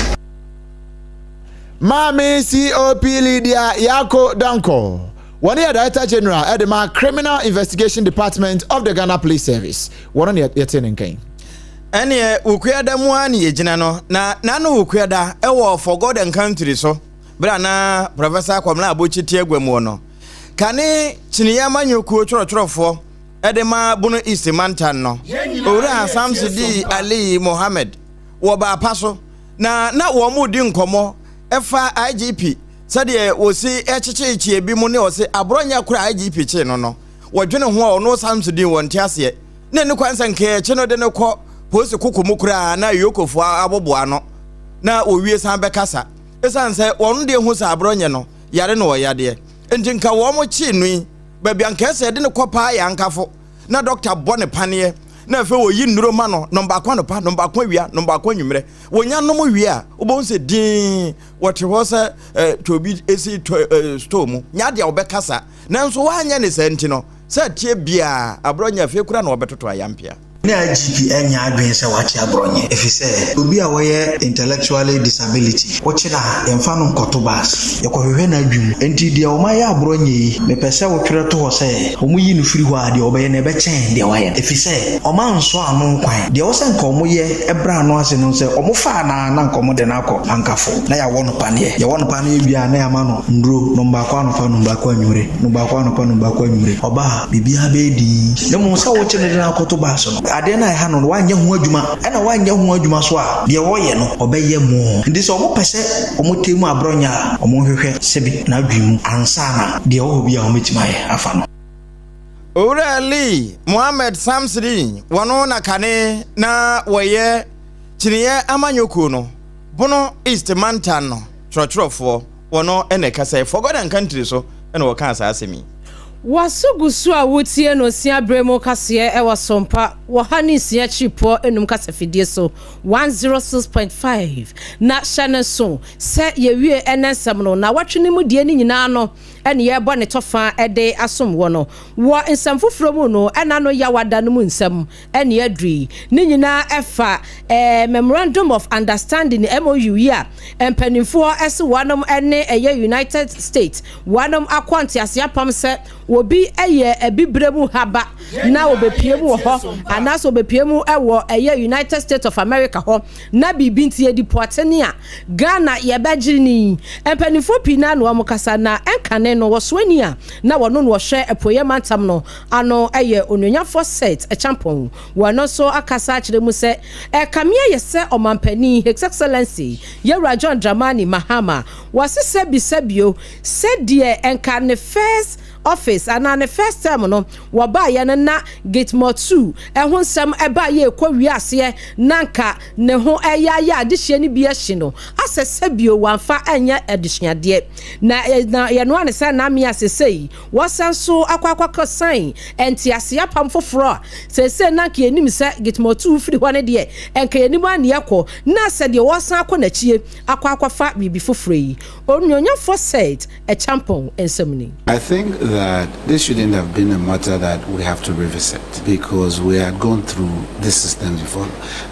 Maame COP Lydia Yako Donkor, wɔn yɛ Director General ɛde ma Criminal Investigation Department of the Ghana Police Service. Wɔn na yɛte ne nkan. Ɛneɛ Wukuada mu ara ne yɛgyina no, na n'ano Wukuada ɛwɔ For God and Country so, berɛ a na Professor Kwamina Abokyi te agua muo no. Kane Kyiniiɛ Amanyɔkuo twerɛtwerɛfoɔ de ma Bono East mantan no, Owura Samsudeen Ali Mohammed wɔ baapa so na na wɔn redi nkɔmmɔ ɛfa IGP sɛdeɛ wɔsi kyekyeekye ebi mu ne ɔse aborɔnyɛ koro a IGP kyee no no wɔdwene ho a ɔno Samsudeen wɔnte aseɛ na ɛni kwan sɛ nka yɛkye no de no kɔ polisi koko mu koraa na yokofoɔ aboboa ano na wɔwie san bɛkasa ɛsiane sɛ wɔn deɛ hu sɛ aborɔnyɛ no yare na ɔyadeɛ nti nka wɔn kyee no yi baabi anka ɛsɛ yɛde no kɔ paa yɛ ankafo na dɔkta bɔ ne paneɛ. Na afei wɔyi nnuro ma no, nom baako anɔpa, nom baako awia, nom baako anwummerɛ. Wɔnya nom wie a, wobɛhu sɛ dinn, wɔte hɔ sɛ eh, tobi si to, eh, store mu. Nyɛ adeɛ a wɔbɛkasa. Nanso woanyɛ ne saa nti no, sɛ ateɛ biara, aborɔ nyɛ afei koraa na wɔbɛtoto ayampea. Ne IGP nyɛ adwene sɛ wakye aborɔnyɛ efisɛ obi a wɔyɛ intellectually disability wokye no a yɛmfa no nkɔto bus yɛkɔhwehwɛ n'adwene mu enti deɛ wɔayɛ aborɔnyɛ yi mepɛ sɛ wotwerɛ to hɔ sɛ wɔyi no firi hɔ a deɛ wɔbɛyɛ no ɛbɛkyɛn deɛ wɔayɛ no efisɛ wɔansɔ ano kwan deɛ ɛwɔ sɛ nka wɔyɛ brɛ ano ase no sɛ wɔfaa no a na nka wɔde no akɔ Ankafo na yɛawɔ no paneɛ yɛwɔ no paneɛ wie a na yɛama no nnuro nom baako anɔpa nom baako anwummere nom baako anɔpa nom baako anwummere ɔba a biribiara bɛyɛ dinn. Na mmom sɛ wokye no de no akɔto baa so no, adeɛ no a ɛha no no, wanyɛ ho adwuma. Ɛna wanyɛ ho adwuma nso a, deɛ ɔreyɛ no, ɔbɛyɛ more. Nti sɛ wɔpɛ sɛ wɔtɛ mu aborɔnyɛ a, wɔnhwehwɛ sɛbi n'adwene mu ansa na deɛ ɛwɔ hɔ biara a wɔbɛtumi ayɛ afa no. Owura Lee Mohammed Samsudeen, wɔno na kane na wɔyɛ Kyiniiɛ Amanyɔkuo no Bono East Mantan no twerɛtwerɛfoɔ, wɔno na ɛkasaɛ For God and Country so na wɔkaa saa asɛm yi. W'aso gu so a wotie no nsia berɛ mu kaseɛ wɔ Sompa wɔ ha ne nsia akyiripoɔ nnum kasafidie so, 106.5. Na hyɛ no nso sɛ yɛwie ɛnnɛ nsɛm no, naawɔtwe no mu deɛ no nyinaa no ne yɛrebɔ ne tɔfa de asom woɔ no. Wɔ nsɛm foforɔ mu no, ɛna no Yawa da no mu nsɛm ne aduru yi. Ne nyinaa ɛfa Memorandum of Understanding, MOU, yi a mpanimfoɔ se wɔnom ne ɛyɛ United States wɔnom akɔ nteaseɛ apam sɛ obi yɛ abibire mu ha ba na ɔbɛpue mu wɔ hɔ anaasɛ ɔbɛpue mu wɔ ɛyɛ United States of America hɔ na biribi nti yɛdi poatene a Ghana yɛbɛgyere no yi. Mpanimfoɔ pii no ara na wɔn kasa na ɛnkane no wɔsoani a na wɔno na wɔhwɛ apueɛ mantam no ano yɛ Onuonyamfoɔ Seth Acheampong. Wɔno nso akasa akyerɛ mu sɛ ɛkame ayɛ sɛ Ɔmanpanin His Excellency Yɛwura John Dramani Mahama wɔse sɛbi sɛbio sɛdeɛ nka ne first office anaa ne first term no wɔbaeɛ no na Gitmo 2 ho nsɛm baeɛ rekɔ wie aseɛ na nka ne ho reyɛ ayɛ adehyeɛ no bi ahye no asɛ sɛbio wamfa anyɛ adesuadeɛ na na yɛnoa no sɛ na mea sesei wɔsan so akɔ akɔkɔ sign nteaseɛ apam foforɔ a seesei na nka yɛnim sɛ Gitmo 2 firi hɔ no deɛ nka yɛnim a neɛ kɔ na sɛ deɛ wɔsan akɔ n'akyie akɔ akɔfa biribi foforɔ yi. Onuonyamfoɔ Seth Acheampong nsɛm ni. I think that this shouldn't have been a matter that we have to revisit because we had gone through this system before.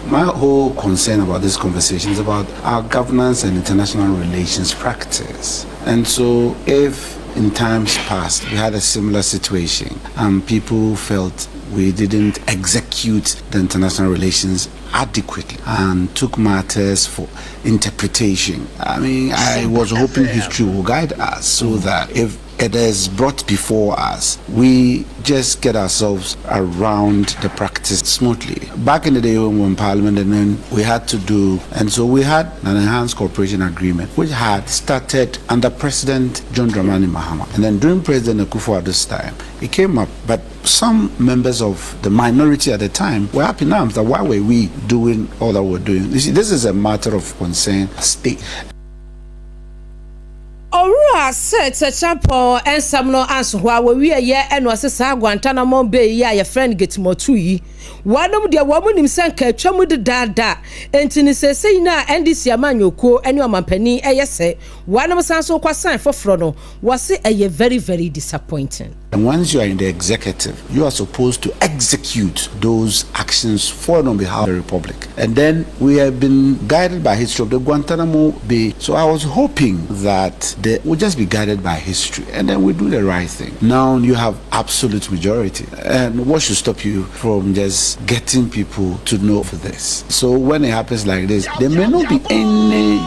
My whole concern about this conversation is about our governance and international relations practice. And so if in times past we had a similar situation and people felt we didn't execute the international relations adequately and took matters for interpretation. I mean, I was hoping history will guide us so that if it is brought before us, we just get ourselves around the practice smoothly. Back in the day when we were in Parliament, and then we had to do, and so we had an enhanced cooperation agreement, which had started under President John Dramani Mahama. And then during President Akufo-Addo's time, it came up, but some members of the minority at the time were up in arms that why were we doing all that we're doing? You see, this is a matter of concern state. Owura Seth Acheampong nsɛm no anso hɔ a wɔwieɛ ɛna ɔse saa Guantanamo Bay yi a yɛfrɛ no Gitimotu yi wɔnom deɛ wɔn nim sɛ nka atwa mu dedaada enti no seesei no a NDC amanyɔkuo ne ɔmampanin ɛyɛ sɛ wɔnom san so kɔ sign foforɔ no wɔse ɛyɛ very very disappointing. And once you are in the executive, you are supposed to execute those actions for and on behalf of the Republic. And then we have been guided by history of the Guantanamo Bay. So I was hoping that they would just be guided by history and then we do the right thing. Now you have absolute majority. And what should stop you from just getting people to know for this? So when it happens like this, there may not be any,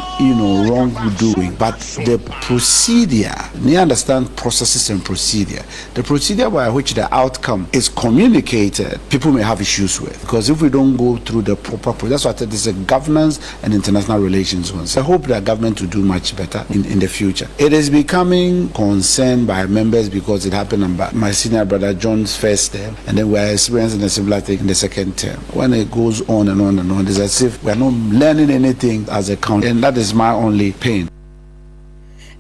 wrongdoing, but the procedure, you understand processes and procedure. The procedure by which the outcome is communicated, people may have issues with. Because if we don't go through the proper process, that's why I said this is a governance and international relations one. So I hope that government will do much better in the future. It is becoming concerned by members because it happened on my senior brother John's first term, and then we are experiencing a similar thing in the second term. When it goes on and on and on, it's as if we are not learning anything as a country, and that is my only pain.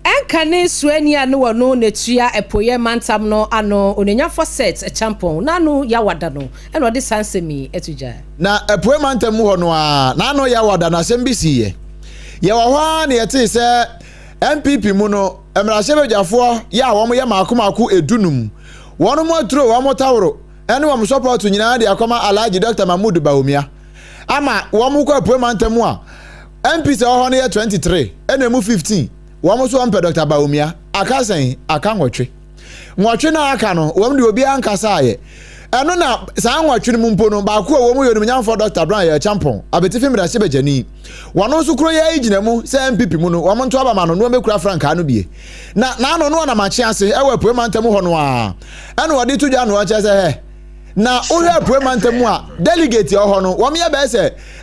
Ɛnkane suani a ne wɔ no na ɛtua Apueɛ mantam no ano, Onuonyamfoɔ Seth Acheampong, n'ano Yawada no na ɔde saa nsɛm yi ato dwa. Na Apueɛ mantam mu hɔ no ara, n'ano Yawada no asɛm bi siiɛ. Yɛwɔ hɔ ara na yɛtee sɛ NPP mu no, mmarahyɛbadwafoɔ yɛ a wɔyɛ mmaako mmaako edunum, wɔnom aturo wɔn taworo ne wɔn sɔpɔɔto nyinaa de akɔma Alhaji Dɔkta Mahmood Bawumia ama wɔn kɔ Apueɛ mantam mu a MPs a ɛwɔ hɔ no yɛ 23 ɛna emu 15 wɔn nso wɔmpɛ Dr. Bawumia. Aka sɛn? Aka nwɔtwe. Nwɔtwe no a aka no, wɔn deɛ obiara nkasaeɛ. Ɛno na saa nwɔtwe no mu mpo no, baako a wɔn mu yɛ onimnyamfoɔ Dr. Brown yɛ Kyampɔn, Abetifi mmarahyɛbagyani. Wɔn nso kuro yi ara gyina mu sɛ NPP mu no, wɔn nto aba ma no na wɔmmɛkura frankaa no bie. Na n'ano no ɔnam akye ase ɛwɔ Apuei mantam hɔ no ara ɛna ɔde to dwa na ɔkyerɛ sɛ hɛ na wohwɛ Apuei mantam mu a delegate a ɛwɔ hɔ no wɔn yɛ bɛyɛ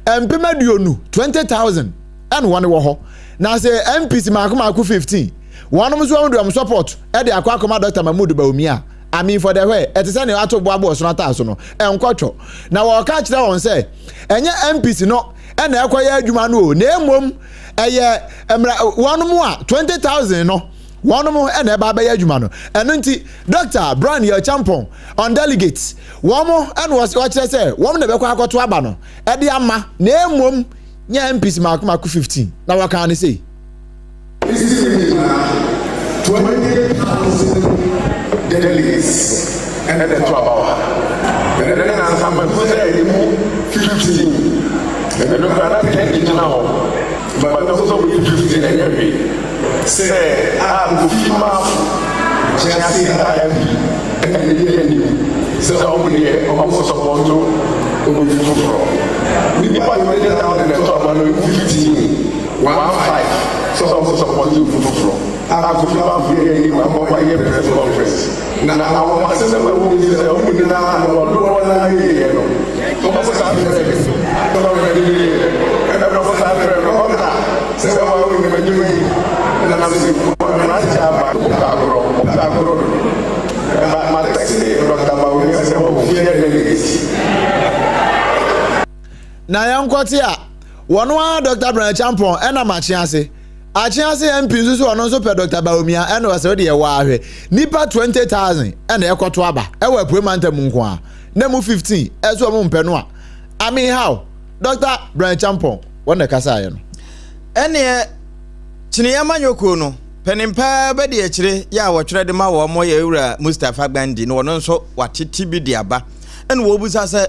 sɛ 20,000, 20,000, ɛna wɔn wɔ hɔ. Na sɛ MPs mako mako 15, wɔn nso wɔn de wɔn support ɛde akɔ akɔma Dr. Mahmood Bawumia. I mean for the where ɛte sɛ nea ato boabo ɔsono ataa so no ɛnkɔtwɔ. Na wɔka kyerɛ wɔn sɛ ɛnyɛ MPs no ɛna ɛkɔyɛ adwuma no o, na mmom ɛyɛ mmra wɔn mu a 20,000 no wɔn mo ɛna ɛba abɛyɛ adwuma no. Ɛno nti Dr. Brian Yelchampong on delegates wɔn ɛna wɔkyerɛ sɛ wɔn na ɛbɛkɔ akɔto aba no ɛde ama, na mmom nyɛ MPs mako mako 15 na wɔkaa no sei. Isi nyinaa 20,000 delegates ɛna ɛto aba wɔ ha. Ɛnɛ ne nansa mahu sɛ ɛyɛ mu 15 ɛno koraa na 10 gyina hɔ but nso sɛ wɔyɛ 15 ɛnyɛ hwee sɛ a Kofi Maafo Kyease a MP ɛna ɛdi anim sɛ ɔmo deɛ ɔmo support obi foforɔ. Nipa 20,000 ɛto aba no emu 15 15 sɛ ɔmo support obi foforɔ a Kofi Maafo yɛ anim ama ɔyɛ press conference na àwọn asɛm a ɛwɔ mu sɛ ɔmo nyinaa na ɔdoɔ naa yɛyɛ no ɔmo saa frɛ mi ɔmo frɛ mi yɛ ɛna ɔmo saa frɛ mi ɔna sɛ wɔn awo nyɛ adwuma yi na nam sɛ mmeranteɛ aba ɔpɛ agorɔ ɔpɛ agorɔ dodo ɛma ma text Dr. Bawumia sɛ wɔn fie delegate. Na yɛnkɔte a, wɔn ara Dr. Brian Champon ɛnam Akyease. Akyease MP nso so ɔno nso pɛ Dr. Bawumia ɛna ɔsɛ ɔde ɛwɔ ahwɛ. Nipa 20,000 ɛna ɛkɔto aba ɛwɔ Apue mantam nko a. Na mu 15 ɛso ɔmo mpɛ no a. I mean how? Dr. Brian Champon wɔn na ɛkasaeɛ no. Ɛneɛ Kyeneɛ amanyɔkuo no panin paa bɛdi akyire yɛ a wɔtwerɛ de ma wɔn yɛ Wura Mustapha Gbandi na ɔno nso watete bi de aba ɛna wɔbusa sɛ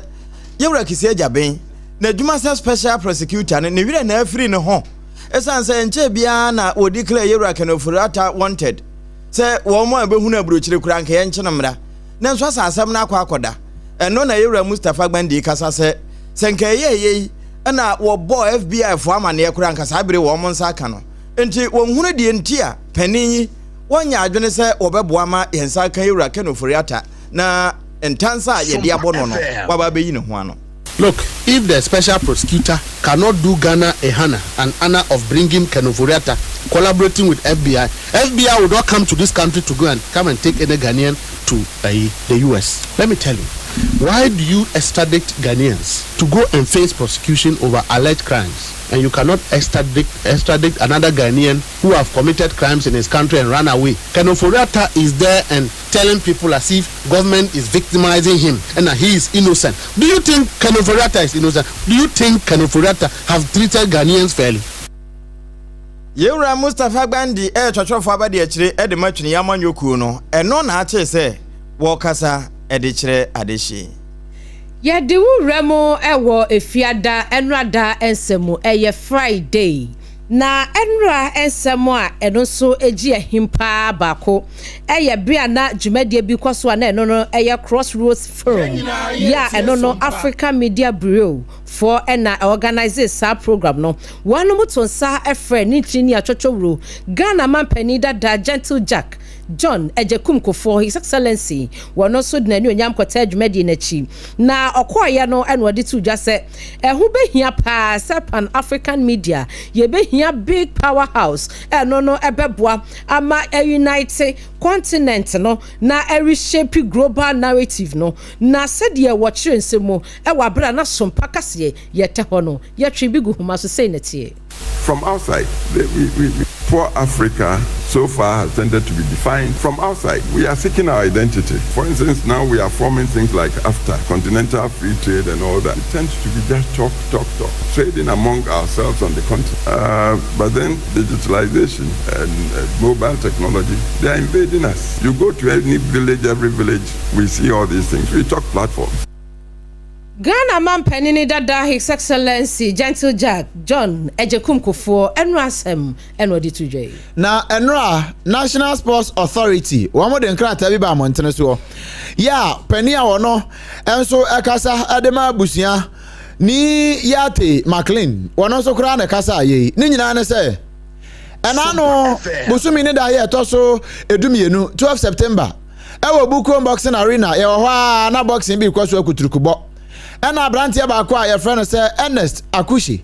Yɛwura Kissi Agyabeng n'adwuma sɛ special prosecutor no ne werɛ na afiri ne ho ɛsiane sɛ nkyɛɛ biara na wɔ declare Yɛwura Ken Ofori-Atta wanted sɛ wɔn a ɛbɛhunu aburokyire koraa nka yɛnkye no mmra nanso asa asɛm no akɔ akɔda ɛno na Yɛwura Mustapha Gbandi kasa sɛ sɛ nka ɛyɛɛ yei na wɔbɔɔ FBI foɔ amaneɛ koraa nka saa bere wɔn nsa aka no nti wɔnhunu deɛ nti a panin yi wɔnyɛ adwene sɛ wɔbɛboa ma yɛn nsa aka Yɛwura Ken Ofori-Atta na ntansa a yɛde abɔ no no waba abɛyi ne ho ano. Look, if the special prosecutor cannot do Ghana a hana, an honor of bringing Ken Ofori-Atta, collaborating with FBI, FBI would not come to this country to go and come and take any Ghanaian to uh, the US. Let me tell you, why do you extradite Ghanaians to go and face prosecution over alleged crimes? And you cannot extradite, extradite another Ghanaian who have committed crimes in his country and run away. Ken Ofori-Atta is there and telling people as if government is victimizing him and that he is innocent. Do you think Ken Ofori-Atta is innocent? Do you think Ken Ofori-Atta have treated Ghanaians fairly? Yewura Mustapha Gbandi yɛ twɔtwɔfo abadiakyire de ma Twene Amanyɔ Kuo no, ɛno na akyere sɛ wɔkasa de kyerɛ adehye. Yɛde wo wura mu wɔ Efiada Ɛnora nsɛm mu, ɛyɛ Friday. Na ɛnora nsɛm a ɛno nso gye ahim paa baako yɛ bere a na dwumadie bi kɔ so a na ɛno no yɛ Crossroads Forum yɛ a ɛno no Africa Media Bureau foɔ na organise saa program no. Wɔnom to nsa frɛ ne ntini atwɔtwɔwuro Ghana manpanin dada Gentle Jack John Agyekum Kufuor, His Excellency, wɔno nso de n'anuonyam kɔtaa dwumadie no akyi. Na ɔkɔeɛ no na ɔde too dwa sɛ ɛho bɛhia paa sɛ Pan African Media yɛbɛhia big power house a ɛno no ɛbɛboa ama a unite continent no na ɛreshape global narrative no. Na sɛdeɛ wɔkyerɛ nsɛm mu wɔ aberɛ a na Sompa kaseɛ yɛtɛ hɔ no, yɛtwe bi gu homa so sei na ɛteɛ. From outside, we, we, we. Poor Africa so far has tended to be defined from outside. We are seeking our identity. For instance, now we are forming things like AFTA, Continental Free Trade and all that. It tends to be just talk, talk, talk. Trading among ourselves on the continent. Uh, but then digitalization and uh, mobile technology, they are invading us. You go to any village, every village, we see all these things. We talk platforms. Ghana manpanini dada His Excellency Gentle Jack John Agyekum Kufuor ɛno asɛm ɛna ɔde to dwa yi. Na ɛnora National Sports Authority wɔn de nkrataa bi ba mmɔntene soɔ yɛ a panin a wɔno nso ɛkasa de ma abusua ni Yate McLean wɔn nso koraa na ɛkasa yei ne nyinaa ne sɛ ɛna no bosome ne da yɛ ɛtɔ so edumienu 12 September Ɛwɔ Bukom Boxing Arena, yɛwɔ hɔ ara na boxing bi rekɔ so akuturukubɔ. Ɛna aberanteɛ baako a yɛfrɛ no sɛ Ernest Akushi,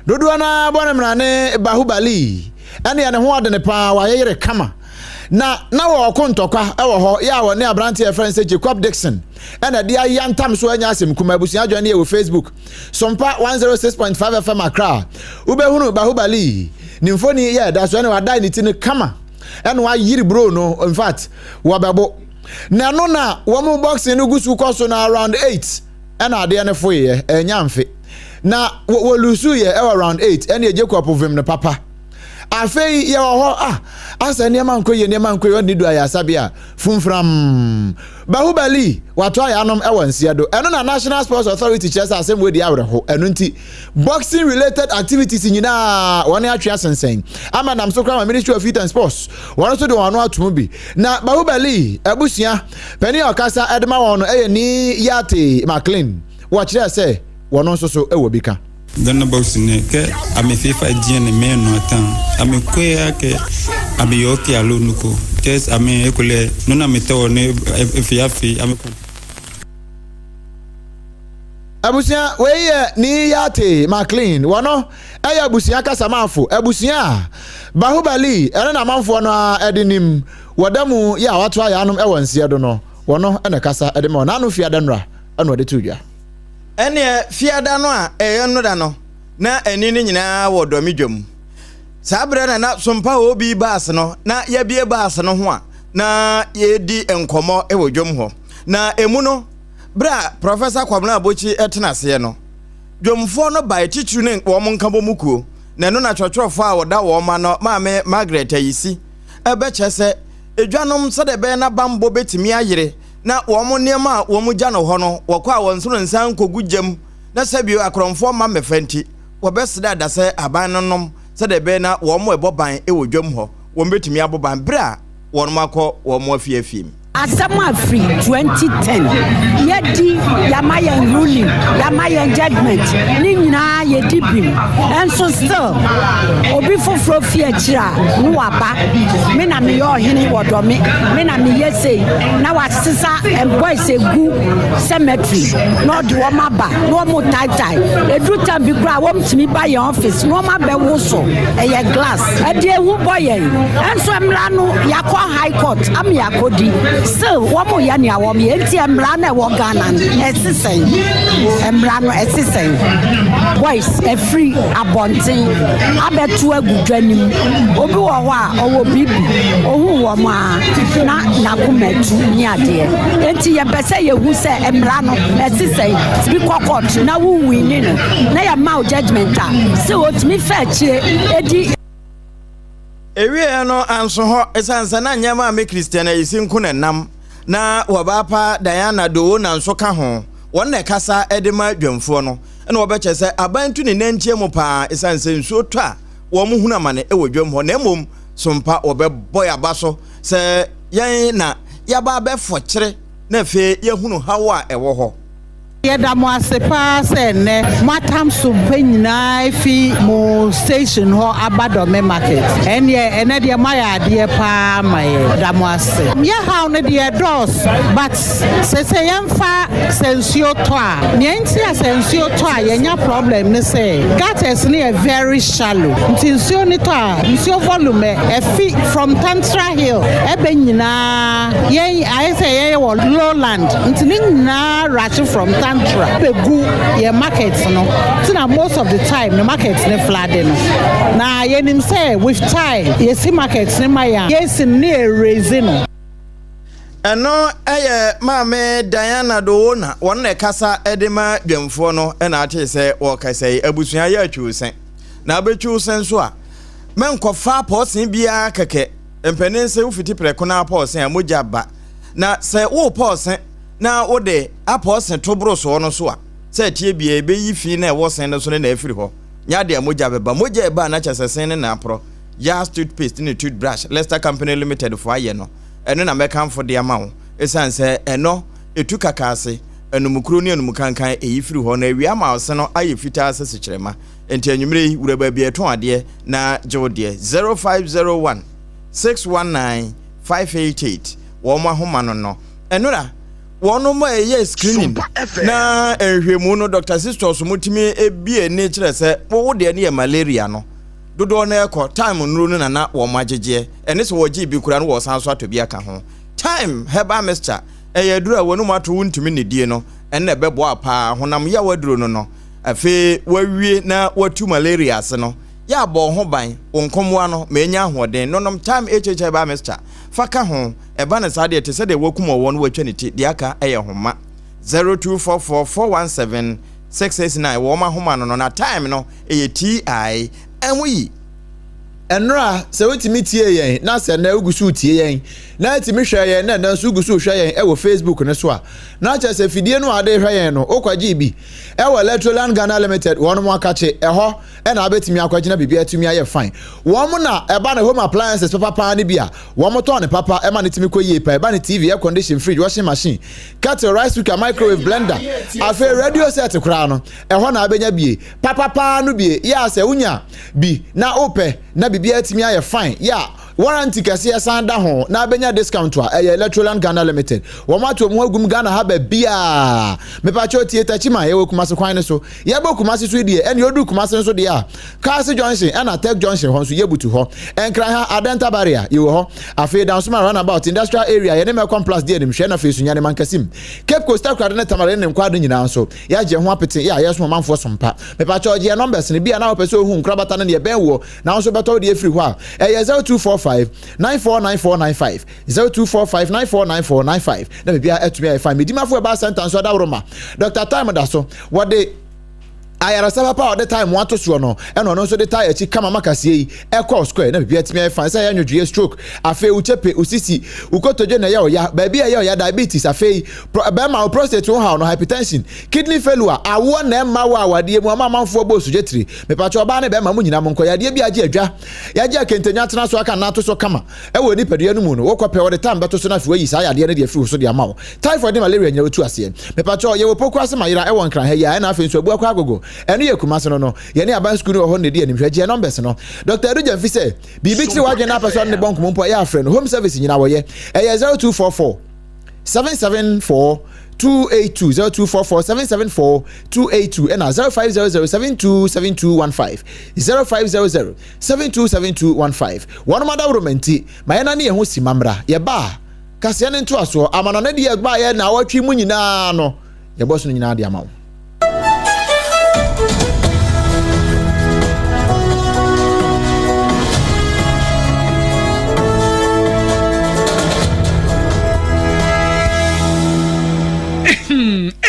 dodoɔ no ara bɔ no mmara ne Bahubali. Ɛneɛ ne ho ɔdene paa, wayeyere kama. Na na wɔreko ntɔkwa wɔ hɔ, yɛ a wɔne aberanteɛ a yɛfrɛ no sɛ Jacob Dixon ɛna ɛde ayantam so anya asɛm kuma. Abusua join yɛ wɔ Facebook, Sompa 106.5 FM Accra. Wobɛhunu Bahubali ne mfoni yɛ ɛda so, ɛna wadae ne ti no kama. Ɛna wayere bro no in fact wɔbɛbo na ɛno na wɔn boxing no gu so kɔ so na round 8 ɛna adeɛ no foeɛ ɛnya mfe na wɔlusu yɛ ɛwɔ round 8 ɛna Jacob vim no papa afei yɛwɔ hɔ ah asɛ nneɛma nkɔ yie nneɛma nkɔ yie ɔne du ayɛ asabea funfram Bahubali wato ayɛ anom ɛwɔ nseɛ do ɛno na National Sports Authority kyerɛ sɛ asɛm wei di awerɛho ɛno nti Boxing related activities nyinaa wɔn atwe asensɛn ama nam so koraa ma Ministry of Youth and Sports wɔn nso de wɔn ano atom bi. Na Bahubali abusua panin a ɔkasa de ma wɔn no yɛ Nii Yartey Maclean. Wɔkyerɛɛ sɛ wɔn nso so wɔ bi ka. Ghana boxing ne kɛ ame fifa diɛ ne mɛ nɔ tan ame koe a kɛ ame yɔ kɛ alo nuko kɛ ame ekolɛ nona ame tɔwɔ ne efe afe ame ko. Abusua, wei yɛ Nii Yartey Maclean. Wɔno yɛ abusua kasamafo, abusua a Bahubali ne n'amanfoɔ no ara de nim wɔ da mu yɛ a wɔato ayaanom wɔ nseɛ do no, wɔno na ɛkasa de ma wɔn. N'ano fiada nnora na ɔde too dwa. Ɛnneɛ fiada no a ɛyɛ nnora no, na ani no nyinaa wɔ dɔme dwam. Saa berɛ na na Sompa OB baase no, na yɛabue baase no ho a na yɛredi nkɔmmɔ wɔ dwam hɔ. Na ɛmu no, Berɛ a Prɔfɛsa Kwabena Abokyi tena aseɛ no, dwomfoɔ no bae, titiriw ne wɔn nkabɔmu kuo, na ɛno na kyerɛkyerɛfoɔ a wɔda wɔn ano, Maame Margaret Ayisi, bɛkyerɛ sɛ edwanom sɛdeɛ ɛbɛyɛ na bammɔ bɛtumi ayere na wɔn nneɛma a wɔgya no hɔ no, wɔkɔ a wɔn nsono nsan nkɔgu gya mu na sɛbio akorɔmfoɔ mma mmɛfa nti, wɔbɛsrɛ adasɛ aban no nom sɛdeɛ ɛbɛyɛ na wɔn ɛbɔ ban wɔ dwam hɔ, wɔbɛtumi abɔ ban berɛ a wɔn akɔ wɔn afie afie mu. Asɛm a firi 2010 yɛdi yɛama yɛn ruling yɛama yɛn judgement ne nyinaa yɛdi bim nso still obi foforɔ fi akyiri a ne waba me na meyɛ ɔhene wɔ dɔ me me na meyɛ sei na wasesa boys egu cemetery na ɔde wɔn aba na wɔn taetae eduru tam bi koraa wɔn tumi ba yɛn office na wɔn abɛwo so ɛyɛ glass ɛde ehu bɔ yɛn nso mmara no yakɔ high court ama yɛakɔdi still wɔn yɛ nea wɔn yɛ nti mmara no ɛwɔ Ghana no ɛte sɛn mmara no ɛte sɛn boys ɛfiri abɔnten abɛto agu dwa no mu obi wɔ hɔ a ɔwɔ biribi ohun wɔn a na n'akoma atu ne adeɛ nti yɛpɛ sɛ yɛhu sɛ mmara no ɛte sɛn bi kɔ court na wo wini no na yɛma wo judgement a sɛ otumi fɛ akyire edi. Ewieɛ no anso hɔ, esiane sɛ na nyɛ Maame Christiana Ayisi nko na ɛnam, na wɔbaapa Diana Dowona nso ka ho. Wɔn na ɛkasa de ma dwamfoɔ no, na wɔbɛkyerɛ sɛ aban tu ne nantie mu paa esiane sɛ nsuo tɔ a wɔn hunu amane wɔ dwam hɔ, na mmom sompa wɔbɛbɔ yɛn aba so sɛ yɛn na yɛaba abɛfɔkyere na afei yɛahunu haw a ɛwɔ hɔ. Yɛda mo ase paa sɛ nnɛ moatam so pɛ nyinaa afi mo station hɔ aba Dome market. Ɛnneɛ ɛnɛ deɛ moayɛ adeɛ paa ama yɛn. Yɛda mo ase. Yɛ haw no deɛ ɛdɔɔso but sese yɛmfa sɛ nsuo tɔ a, nea nti a sɛ nsuo tɔ a yɛnya problem ne sɛ gutters no yɛ very shallow nti nsuo no tɔ a nsuo volume ɛfi from Tantra Hill ɛbɛ nyinaa yɛn ayɛ sɛ yɛyɛ wɔ lowland nti ne nyinaa rush from. Alcantra bɛgu yɛn market no nti na most of the time no market no flood no. Na yɛnim sɛ with time yɛsi market no ma yɛn a yɛsi no ne yɛ raise no. Ɛno yɛ Maame Diana Dowona, wɔn na ɛkasa de ma dwamfoɔ no na atee sɛ wɔrekasa yi. Abusua yɛ atwiwsɛn, na abɛtwiwsɛn nso a, mɛnkɔfa pɔɔsen biara kɛkɛ. Mpanin sɛ wofiti prɛko na apɔɔsen a, mogya ba. Na sɛ worepɔɔsen na wode apɔɔsen to boro soɔ no so a, sɛ ɛteɛ biara ɛbɛyi fi na ɛwɔ sen no so no na afiri hɔ. Nyɛ adeɛ a mogya bɛba. Mogya ɛba a na kyerɛ sɛ sen no na aporɔ. Yas toothpaste ne toothbrush Lester Company Limited foɔ ayɛ no, ɛno na mɛkamfo de ama wo ɛsiane sɛ ɛno ɛtu kaka ase, anumukuro ne anumukankan ɛyi firi hɔ na awie ama wo se no ayɛ fitaa sɛ sekyerɛma. Enti anwummerɛ yi wura baabi a ɛtɔn adeɛ na gye wo deɛ 0501 619 588 wɔn ahoma no no. Ɛnora wɔn ma ɛyɛ screening na nhwɛmu no Dr. Sistos mo tumi ebie ne kyerɛ sɛ wo deɛ no yɛ malaria no. Dodoɔ no ɛkɔ time nnuro no na na wɔn agyegyeɛ ɛne sɛ wɔgye bi koraa no wɔsan so atɔ bi aka ho. Thyme herbal mixture ɛyɛ aduro a w'anum ato wontumi nnidie no ɛno na ɛbɛboa paa honam yaw aduro no no afei wawie na watu malaria ase no yɛ abɔ wo ho ban wo nkommoa no ma ɛnya ahoɔden nonom Thyme HH herbal mixture fa ka ho ɛba no saa deɛ te sɛ deɛ wakum ɔwɔ no watwa ne ti deɛ aka ɛyɛ homa 0244 417 669 wɔn ahoma no no na time no ɛyɛ TI ɛho yi. Ɛnora, sɛ wotumi tiee yɛn na sɛ nnɛ wogu so retie yɛn na atumi hwɛ yɛn na ɛnnɛ nso wogu so rehwɛ yɛn wɔ Facebook no so a, na kyerɛ sɛ fidie no a wode rehwɛ yɛn no, wokɔgyee bi wɔ Electroland Ghana Limited, wɔnom akakye, ɛhɔ na wobɛtumi akɔgyina biribi atumi ayɛ fine. Wɔn na ɛba no home appliances papa paa no bi a, wɔtɔn no papa ɛma no tumi kɔ yie paa, ɛba no TV, air condition, fridge, washing machine, kettle, rice cooker, microwave, blender, afei radio set koraa no, ɛhɔ na wobɛnya bie. Papa paa no bie, yɛ a sɛ wonya bi na wopɛ na biribiara atumi ayɛ fine, yɛ a warranty kɛseɛ san da ho na abɛnya discount a, ɛyɛ Electroland Ghana Limited. Wɔn ato wɔn ho agum Ghana ha baabiara. Mepakyɛw tie Techiman, yɛwɔ Kumasi kwan no so. Yɛbɔ Kumasi so yi deɛ, ɛnneɛ oduru Kumasi nso deɛ a, Kaase Junction ɛna Tech Junction hɔ nso yɛbutu hɔ. Nkran ha, Adenta Barrier, yɛwɔ hɔ. Afei Dansoma Runabout, Industrial Area, yɛne Melcom Plus di animhwɛ na afei Sunyani Mankasim. Cape Coast, Takoradi ne Tamale ne ne nkwaado nyinaa nso, Yɛagye ho apete yɛ a yɛsom ɔmanfoɔ som pa. Mepakyɛw gye yɛn numbers no bi a na wopɛ sɛ ohu nkorabata no nea ɛbɛn woɔ na wo nso bɛtɔ wo deɛ firi hɔ a, ɛyɛ 0245 949495, 0245 949495 na biribiara atumi ayɛ fine. Medimafo Herbal Center nso adaworoma. Doctor Time da so. Wɔde ayaresa papa a ɔde tae mo ato soɔ no ɛna ɔno nso de tae akyi kama ma kaseɛ yi ɛkɔ square na biribi atumi ayɛ fine sɛ ɛyɛ nwodwoeɛ stroke afei wo kyepe wo sisi wo kotodwe na ɛyɛ ɔya baabi a ɛyɛ ɔya diabetes afei bɛrima wo prostate ho haw no hypertension kidney failure awoɔ na ɛmma wɔ awadeɛ mu ama amanfoɔ bɔ osugye tiri mepakyɛ ɔbaa ne bɛrima mo nyinaa mo nkɔ yadeɛ bi agye adwa yagye akentenya atena so aka nna ato so kama ɛwɔ nipadua no mu no wokɔ pɛ wɔde tam bɛto so na afei wayi saa yadeɛ no de afiri wo so de ama wo typhoid ne malaria nyina wɔtu aseɛ mepakyɛ yɛwɔ poku ase ma yera ɛwɔ nkran ha yi a ɛna afei nso abu akɔ agogo ɛno yɛ kumase no no yɛne aban sukuu no wɔ hɔ no na ɛdi anim hwɛ gyeɛ numbers no Dr. Adu Gyamfi sɛ biribi kyere w'adwene na apɛ sɛ ɔne ne bɔ nkɔmmɔ mpo a yɛ afrɛ no home service nyina wɔyɛ ɛyɛ 0244 774 282 0244 774 282 ɛna 0500 727215 0500 727215 wɔnom adaworoma nti ma yɛn ne yɛn ho si ma mmra yɛba a kaseɛ ne ntoasoɔ amanɔne deɛ ɛbaeɛ na awɔtwe mu nyinaa no yɛbɔ so no nyinaa de ama wo.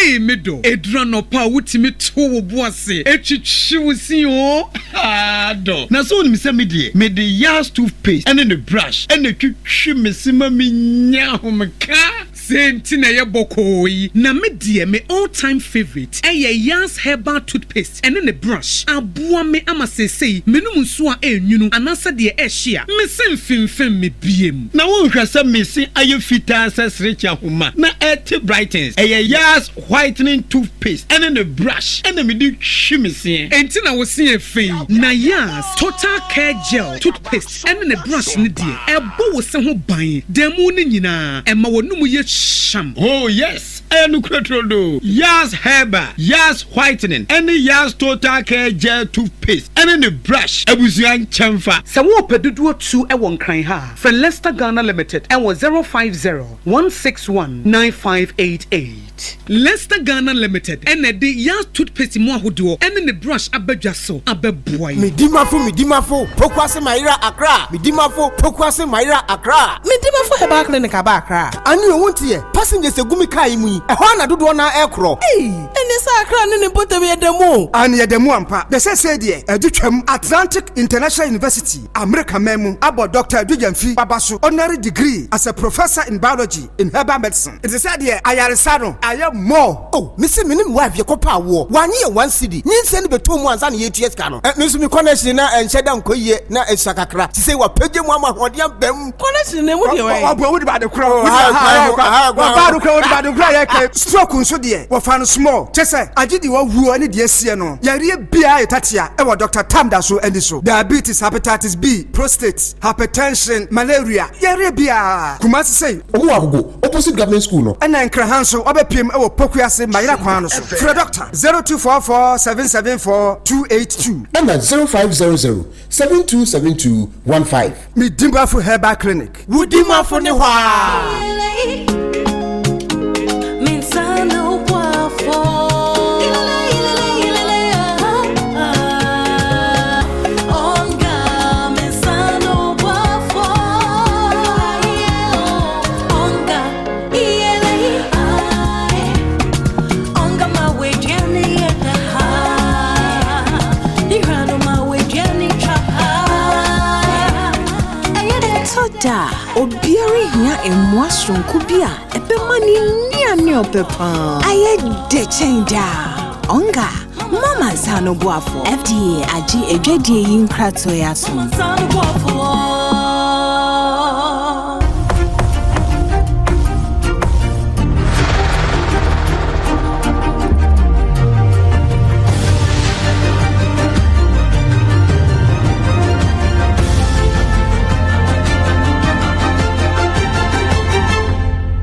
Ei me dɔ, ɛduru anɔpa a wotumi to wo bo ase twitwi wo se oo, haa dɔ. Na sɛ wonim sɛ me deɛ, mede Yas toothpaste ne ne brush na ɛtwitwi me se ma menya ahomeka. Sei nti na ɛyɛ bɔkɔɔ yi. Na me deɛ me all time favourite ɛyɛ Yas herbal toothpaste ɛne ne brush. Aboa me ama seesei menom nsuo a ɛnwunu anaasɛ deɛ ɛhye a, me se mfemfem me biem. Na wonhwɛ sɛ me se ayɛ fitaa sɛ serekye ahoma na ɛte brightens. Ɛyɛ Yas whitening toothpaste ɛne ne brush ɛna mede twi me seɛ. Enti na wo se yɛ fɛ yi. Na Yas total care gel toothpaste ɛne ne brush no deɛ, ɛbɔ wo se ho ban da mu no nyinaa, ɛma w'anum yɛ hyam. Oh yes, ɛyɛ nokorɛ turodoo. Yas Herbal, Yas Whitening ɛne Yas Total Care Gel Toothpaste ɛne ne brush abusua nkyɛnfa. Sɛ worepɛ dodoɔ tu wɔ Nkran ha a, frɛ Lester Ghana Limited wɔ 050 161 9588. White. Lester Ghana Limited na ɛde Yaz toothpaste mu ahodoɔ ne ne brush aba dwa so abɛboa yɛn. Medimafo Medimafo Pokuase Mayera Accra Medimafo Pokuase Mayera Accra. Medimafo Herbal Clinic aba Accra. Ane o wonteɛ, passengers egu me car yi mu yi, ɛhɔ ara na dodoɔ no ara ɛrekorɔ. Ei! Ɛnneɛ sɛ Accra ne ne mpɔtam yɛ da mu o. Aane yɛda mu ampa. Na seesei deɛ ɛde twam Atlantic International University, Amerika man mu, abɔ Dɔkta Adu Gyamfi Baba so honorary degree as a Professor in Biology in Herbal Medicine. Nti sɛ deɛ ayaresa no ayɛ more. Oh mese me ne me wife yɛkɔ pɛ awoɔ wanye yɛn one cedi nyinsɛn no bɛtɔɔ mu ansa na yɛtua sika no eh me nso me connection na ɛnhyɛ da nkɔ yie na ɛsua kakra sisei wapagya mu ama ahoɔden aba mu. Connection na emu deɛ wɛn. Ɔboa wode ba ade korɔ wode ba ha ɔba ade korɔ wode ba ade korɔ yɛ kɛ stroke nso deɛ wɔfa no small kyɛ sɛ agye deɛ wawuo ne deɛ asie no yareɛ biara yɛ tatea ɛwɔ Doctor Tam da so ani so diabetes hepatitis B prostate hypertension malaria yareɛ biara Kumasi sei. Ɔmo wɔ Agogo opposite government school no. Ɛna Nkraha nso wabɛpiem wɔ Pokuase Mayera kwan no so. Frɛ Dɔkta 0244 774 282. Ɛna 0500 7272 15. Medimafo Herbal Clinic. Wo dimafo ne hɔ aa. Ɛtɔ da a, obiara hia mmoa soronko bi a ɛbɛma ne nnuane a ɔpɛ paa ayɛ dɛ kyɛn daa. Ɔnga, mama nsa ano boafo. FDA agye adwadie yi nkratoɔ yi atom.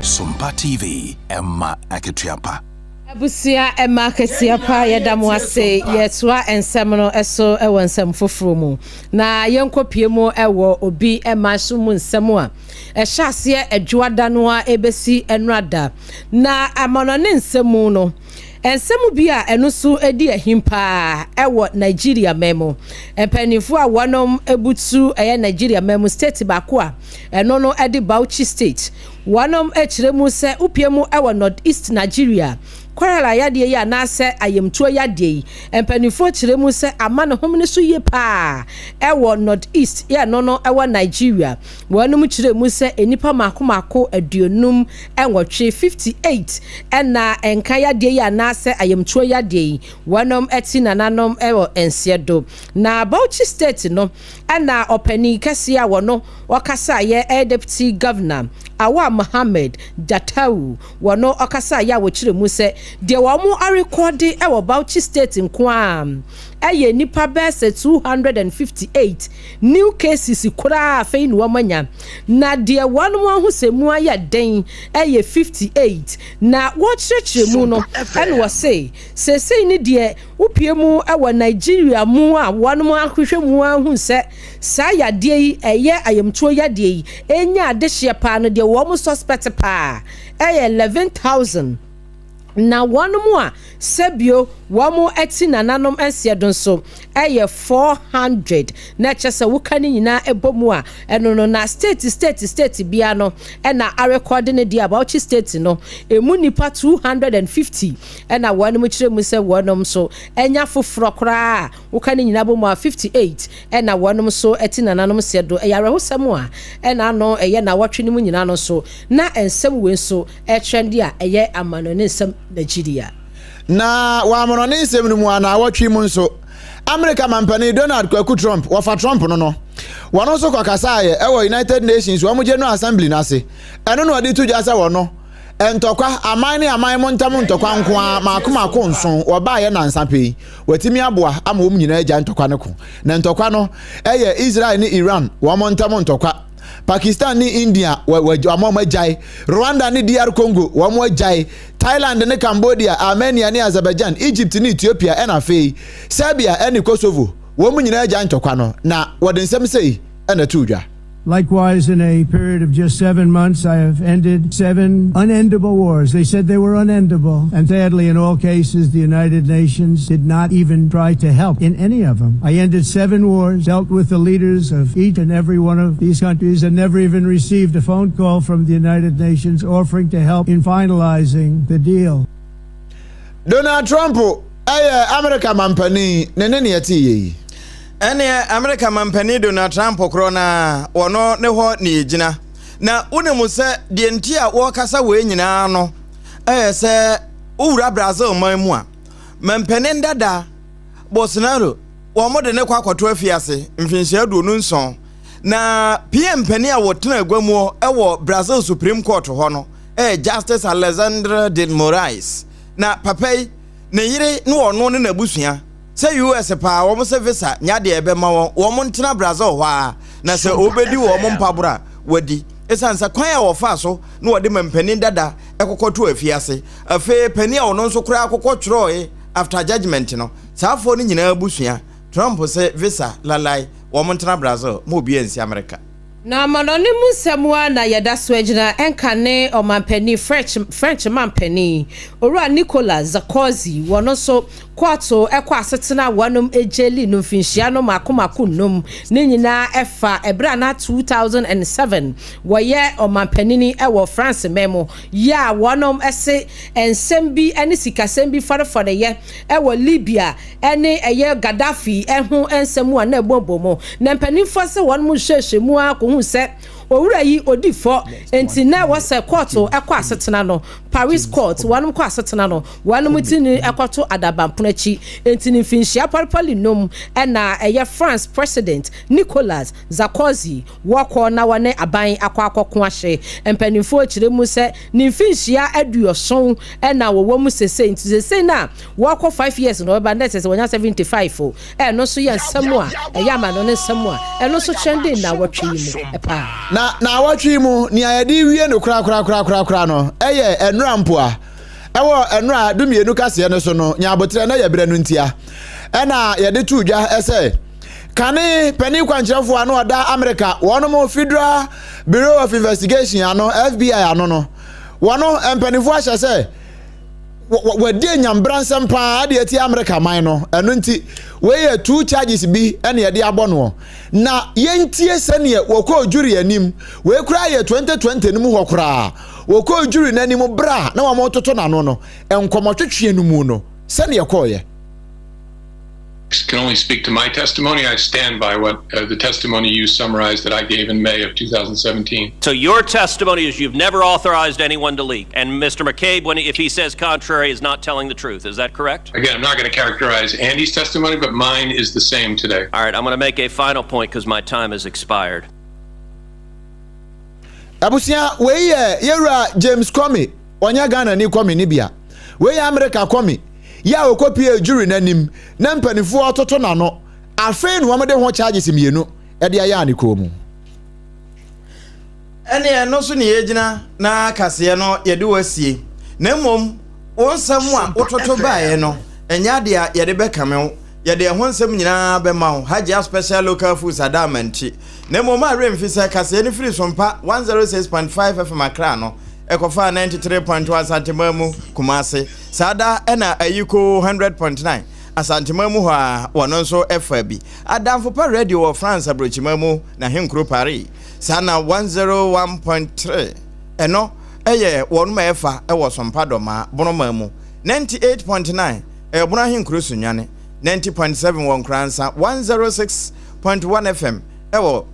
Sompa TV, ɛma akatua pa. Abusua ɛma akatua pa yɛda mo ase yɛtoa nsɛm no so wɔ nsɛm foforɔ mu na yɛnkɔ pie mu wɔ obi ɛma so mu nsɛm a ɛhyɛ aseɛ adwoada no a ɛbɛsi ɛnorada na amanɔne nsɛm mu no nsɛm bi a ɛno so di ahim paa ɛwɔ Nigeria man mu mpanimfoɔ a wɔnom butu ɛyɛ Nigeria man mu state baako a ɛno no ɛde Bauchi state Wɔnom kyerɛ mu sɛ wopue mu wɔ North East Nigeria, Kɔlera yadeɛ yi anaasɛ ayamtuo yadeɛ yi, mpaninfoɔ kyerɛ mu sɛ ama ne homene so yie paa wɔ North East yɛ ɛno no wɔ Nigeria. Wɔnom kyerɛ mu sɛ nnipa mako mako 58, 58, na nka yadeɛ yi anaasɛ ayamtuo yadeɛ yi wɔnom ti nananom wɔ nseɛ do. Na Bauchi State no na ɔpanin kɛseɛ a wɔno ɔkasaeɛ ɛyɛ Deputy Governor Awal Mohammed Jatau wɔno ɔkasaeɛ a wɔkyerɛ mu sɛ deɛ wɔn arekɔde wɔ Bauchi State nko ara ɛyɛ nnipa bɛyɛ sɛ 258 new cases koraa afei na wɔn anya na deɛ wɔn ahu sɛ mu ayɛ den ɛyɛ 58 na wɔkyerɛkyerɛ mu no ɛna wɔse seesei ne deɛ Wopue mu wɔ Nigeria mu a wɔnom ahwehwɛ mu ara hu sɛ saa yadeɛ yi ɛyɛ ayamtuo yadeɛ yi ɛnya adehyeɛ paa no deɛ wɔn suspect paa ɛyɛ 11,000 na wɔnom a sɛbio wɔn ati nananom nseɛ do nso ɛyɛ 400 na ɛkyɛ sɛ woka ne nyinaa ɛbɔ mu a ɛno no na state state state biara no ɛna arekɔde ne deɛ a Bauchi state no ɛmu nipa 250 Ɛna wɔnom kyerɛ mu sɛ wɔnom nso anya foforɔ koraa a woka ne nyinaa bɔ mu a 58 ɛna wɔnom nso te nananom seɛ do. Ɛyɛ awerɛhosɛm a ɛna ano ɛyɛ nawɔtwe no mu nyinaa no nso na nsɛm wei nso ɛtrɛnde a ɛyɛ amanɔne nsɛm Nigeria. Na wɔ amanɔne nsɛm no mu a naawɔtwe mu nso Amerika mampanin Donald Kwaku Trump, wɔfa Trump no no, wɔno nso kɔkasaeɛ ɛwɔ United Nations wɔn General Assembly no ase. Ɛno na ɔde to dwa sɛ wɔno Ntɔkwa, aman ne aman mo ntam ntɔkwa nko ara, mmaako mmaako nson, wɔbaeɛ nnansa pɛ yi, wɔatumi aboa ama wɔn nyinaa agyae ntɔkwa no ko. Na ntɔkwa no yɛ Israel ne Iran wɔn ntam ntɔkwa, Pakistan ne India wɔn wɔn agyae, Rwanda ne DR Congo wɔn agyae, Thailand ne Cambodia, Armenia ne Azerbaijan, Egypt ne Ethiopia ɛna afei Serbia ne Kosovo wɔn nyinaa agyae ntɔkwa no, na wɔde nsɛm sei na ɛtoo dwa. Likewise, in a period of just seven months, I have ended seven unendable wars. They said they were unendable. And sadly, in all cases, the United Nations did not even try to help in any of them. I ended seven wars, dealt with the leaders of each and every one of these countries, and never even received a phone call from the United Nations offering to help in finalizing the deal. Donald Trump yɛ Amerika mampanin, ne ne nea ɛte yɛ yi. Ɛneɛ Amerika mampanin Donald Trump korɔ no ara, wɔno ne hɔ na yɛgyina. Na wonim sɛ deɛ nti a wɔrekasa wei nyinaa no ɛyɛ sɛ wowura Brazil man mu a, mampanin dada Bolsonaro wɔn de ne kɔ akɔto afiase mfinhyia 27. Na PM panin a wɔtena agua mu wɔ Brazil Supreme Court hɔ no ɛyɛ Justice Alexandre de Moraes. Na papa yi, ne yere ne ɔno ne n'abusua, sɛ US paa wɔn sɛ visa nya deɛ ɛbɛma wɔn, wɔn ntena Brazil hɔ ara, na sɛ wɔbɛdi wɔn mpaboro a, wɔadi. Ɛsiane sɛ kwan a wɔfaa so na wɔde mampanin dada kɔkɔ too afiase, afei panin a ɔno nso koraa kɔkɔ twerɛe after judgement no, saa foɔ no nyinaa abusua, Trump se visa lalai, wɔn ntena Brazil, ma obiara nsi Amerika. Na amanɔne mu nsɛm ara na yɛda so agyina ɛnka ne ɔmanpanin French French manpanin Owura Nicolas Sarkozy wɔno nso kɔɔto ɛkɔ asetena a wɔnom gyeli no mfinhyia no mako mako nnum ne nyinaa ɛfa ɛberɛ a na 2007 wɔyɛ ɔmanpanini ɛwɔ France man mu yɛ a wɔnom ɛse nsɛm bi ɛne sikasɛm bi fɔrefɔreyɛ ɛwɔ Libya ne ɛyɛ Gaddafi ho nsɛm a na ɛbɔbɔ mu. Na mpanimfoɔ sɛ wɔn mu nhwɛhwɛ mu ara kɔhu sɛ owura yi ɔdi fɔ, nti na ɛwɔ sɛ kɔɔto kɔ asetena no, Paris court, wɔn kɔ asetena no, wɔn ti no kɔto adabanpono akyi. Nti ne mfinhyia paripali num na ɛyɛ France President Nicolas Sarkozy wɔkɔ na wɔne aban akɔ akɔko ahye. Mpanimfoɔ kyerɛ mu sɛ ne mfinhyia 70 na wɔwɔ mu sesei, nti sesei no a Wɔkɔ 5 years na ɔbɛba na ɛsɛ sɛ wɔnya 75 o. Ɛno nso yɛ nsɛm a ɛyɛ amanɔne nsɛm a ɛno nso trɛndee nnawɔtwe yi mu paa. Na naawɔtwe yi mu nea yɛde rewie no korakorakorakorakora no yɛ ɛnora mpoa. Ɛwɔ ɛnora dumienu kaseɛ no so no, nya aboterɛ na yɛbrɛ no ntia. Ɛna yɛde too dwa sɛ kane panin kwankyerɛfoɔ a na ɔda Amerika wɔnom Federal Bureau of Investigation ano, FBI ano no, wɔno mpanimfoɔ ahyɛ sɛ wɔadi anyambransɛm paa de atia Amerika man no. Ɛno nti, wei yɛ two charges bi na yɛde abɔ noɔ. Na yɛntie sɛdeɛ wɔkɔɔ jury anim. Wei koraa yɛ 2020 no mu hɔ koraa. Wɔkɔɔ jury no anim berɛ a na wɔretoto n'ano no, nkɔmmɔtwetweɛ no mu no, sɛdeɛ ɛkɔeɛ. Can only speak to my testimony. I stand by what uh, the testimony you summarized that I gave in May of 2017. So your testimony is you've never authorized anyone to leak, and Mr. McCabe, when if he says contrary, is not telling the truth. Is that correct? Again, I'm not going to characterize Andy's testimony, but mine is the same today. All right, I'm going to make a final point because my time has expired. Abusua, wei yɛ yɛwura James Comey, ɔnyɛ Ghana ni Comey ni bia. Wei yɛ America Comey. Yɛ a ɔkɔpuee jury no anim na mpanifoɔ toto n'ano. Afei na wɔde ho charges mmienu de ayaa ne kɔn mu. Ɛnneɛ ɛno so na yɛgyina na kaseɛ no yɛde wo asie, na mmom wo nsɛm a wototo baeɛ no, ɛnyɛ adeɛ a yɛde bɛkame wo. Yɛde ɛho nsɛm nyinaa bɛma wo. Hajia Special Local Foods Adaama nti. Na mmom a werɛ mfi sɛ kaseɛ no firi Sompa 106.5 FM Accra no ɛkɔfaa 93.1 Asanteman mu Kumase. Saa da na Ayiko 100.9 Asanteman mu hɔ ara wɔno nso faa bi. Adamfo Pa Radio wɔ France aburokyiman mu n'ahenkuro Paris. Saa na 101.3 ɛno yɛ wɔn ma ɛfa wɔ Sompa Dɔmaa, Bonoman mu. 98.9 ɛyɛ Bono ahenkuro Sunyani. 90.7 wɔ Nkoransa, 106.1 FM wɔ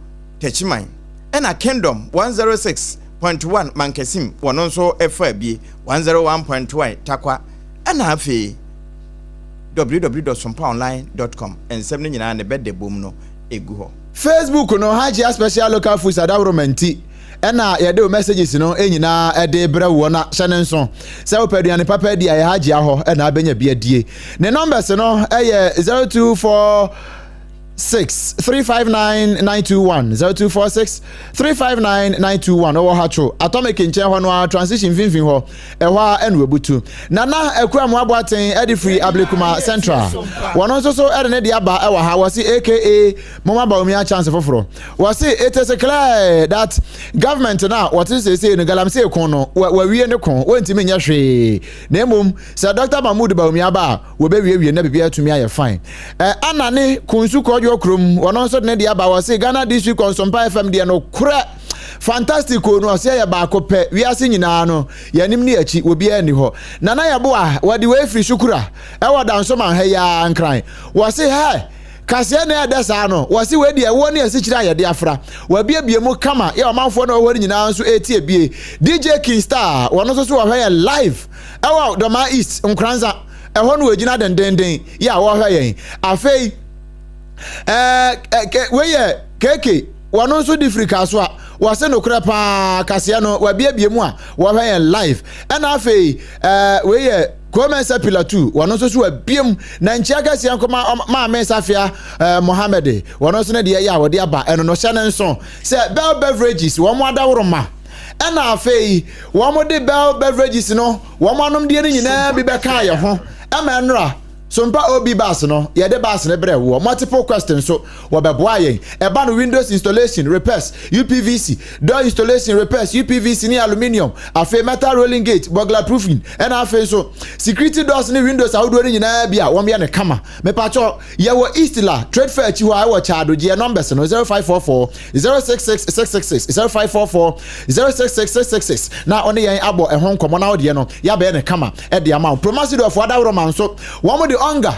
Techiman, ɛna Kingdom 106.1 Mankasim wɔno nso faa bi. 101.1 Tarkwa, ɛna afei www.sompaonline.com nsɛm no nyinaa ne bɛdɛ bom no egu hɔ. Facebook no Hajia Special Local Foods adaworoma nti ɛna yɛde wo messages no nyinaa ɛde brɛ woɔ na hyɛ ne nso sɛ wopɛ aduane papa adi a yɛ Hajia hɔ ɛna abɛnya bi adie. Ne numbers no ɛyɛ 024. 6 359 921 0246 359 921 ɔwɔ Hatcho Atomic nkyɛn hɔ no ara transition mfimfini hɔ ɛhɔ ara ɛna wabutu. Nana Akua Amoah Boateng ɛde firi Ablekuma Central wɔn nso so ɛde ne deɛ aba ɛwɔ ha wɔse aka moma Bawumia chance foforɔ wɔse it is clear that government no a wɔte seesei no galamsey ko no wawie ne ko wɔntumi nyɛ hwee na mmom sɛ Dr. Mahmood Bawumia ba a wɔbɛwiewie na biribiara atumi ayɛ fine. Eh, Anna ne Kunsu Kɔdwoɔ kurom, wɔno nso de ne deɛ aba, wɔse Ghana District Kɔnsɔmpa FM deɛ no korɛ fantastic o no ɔse ɛyɛ baako pɛ wiase nyinaa no yɛnim ne akyi obiara nni hɔ. Nana Yɛboa wɔde wei firi Sukura ɛwɔ Dansoman ha yi ara Nkran wɔse hɛ kaseɛ na ɛdɛ saa no wɔse wei deɛ ɛwoɔ ne asikyire a yɛde afra wɔabiebie mu kama yɛ ɔmanfoɔ na wɔwɔ no nyinaa nso ɛretie bie. DJ King Star wɔno nso so wɔhwɛ yɛ live ɛwɔ Dɔmaa East Nkoranza ɛhɔ no wɔgyina dendenden yɛ a wɔhwɛ yɛn afei ɛɛ wei yɛ keke wɔn nso di firi kasoa wɔse nokorɛ paa kaseɛ no wɔabiebie mu a wɔhwɛ yɛn live ɛna afei ɛɛ wei yɛ Kuomɛnsa Pilatu wɔn nso so abiem na nkyia kɛseɛ nkɔma maame Safia ɛɛ Mohammed wɔn nso ne deɛ yɛ a wɔde aba ɛno no hyɛ ne nso sɛ Bell Beverages wɔn adaworoma ɛna afei wɔn de Bell Beverages no Wɔn anomdeɛ no nyinaa bi bɛkaa yɛ ho ma ɛnora Sompa OB bus no, yɛde bus no brɛ woɔ. Multiple quest nso, wɔbɛboaa yɛn. Ɛba no windows installation, repairs, UPVC, door installation, repairs, UPVC ne aluminium, afei metal rolling gate, burglar proofing, ɛna afei nso security doors ne windows ahodoɔ no nyinaa bi a wɔyɛ no kama. Mepakyɛw, yɛwɔ East La Trade Fair akyi hɔ a ɛwɔ Kyado, gye yɛn numbers no, 0544 066 666 0544 066 666 na ɔne yɛn abɔ ɛho nkɔmmɔ na wodeɛ no yɛabɛyɛ no kama de ama wo. Promasidorfoɔ adaworoma nso wɔn de Onga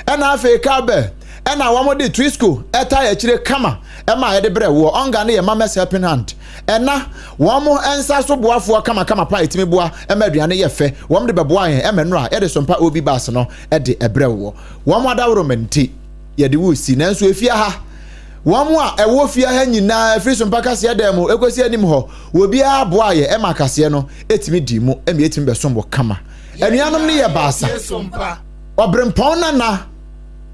ɛna afei Cowbell ɛna wɔn de Twisco ɛtae akyire kama ɛma yɛde brɛ woɔ. Onga no yɛ Mama's Helping Hand ɛna wɔn nsa so boafoɔ kamakama pa ɛtumi boa ɛma aduane yɛ fɛ. Wɔn de bɛboa yɛn ɛma nnora yɛde Sompa OB bus no ɛde ɛbrɛ woɔ. Wɔn adaworoma nti yɛde wo si nanso efie ha Wɔn a ɛwɔ fie ha nyinaa, ɛfiri Sompa Kaseɛ dan mu kɔsi anim hɔ, obiara boaa yɛn ma kaseɛ no tumi dii mu ma yɛtumi bɛsom wɔ kama. Anuanom no yɛ baasa, Ɔberempɔn Nana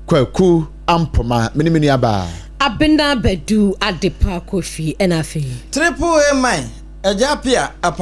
Kwaku Ampoma, me ne me nuabaa. Abena Badu Adepa Kofi, ɛna afei. Triple A man, Agya Appiah, apa.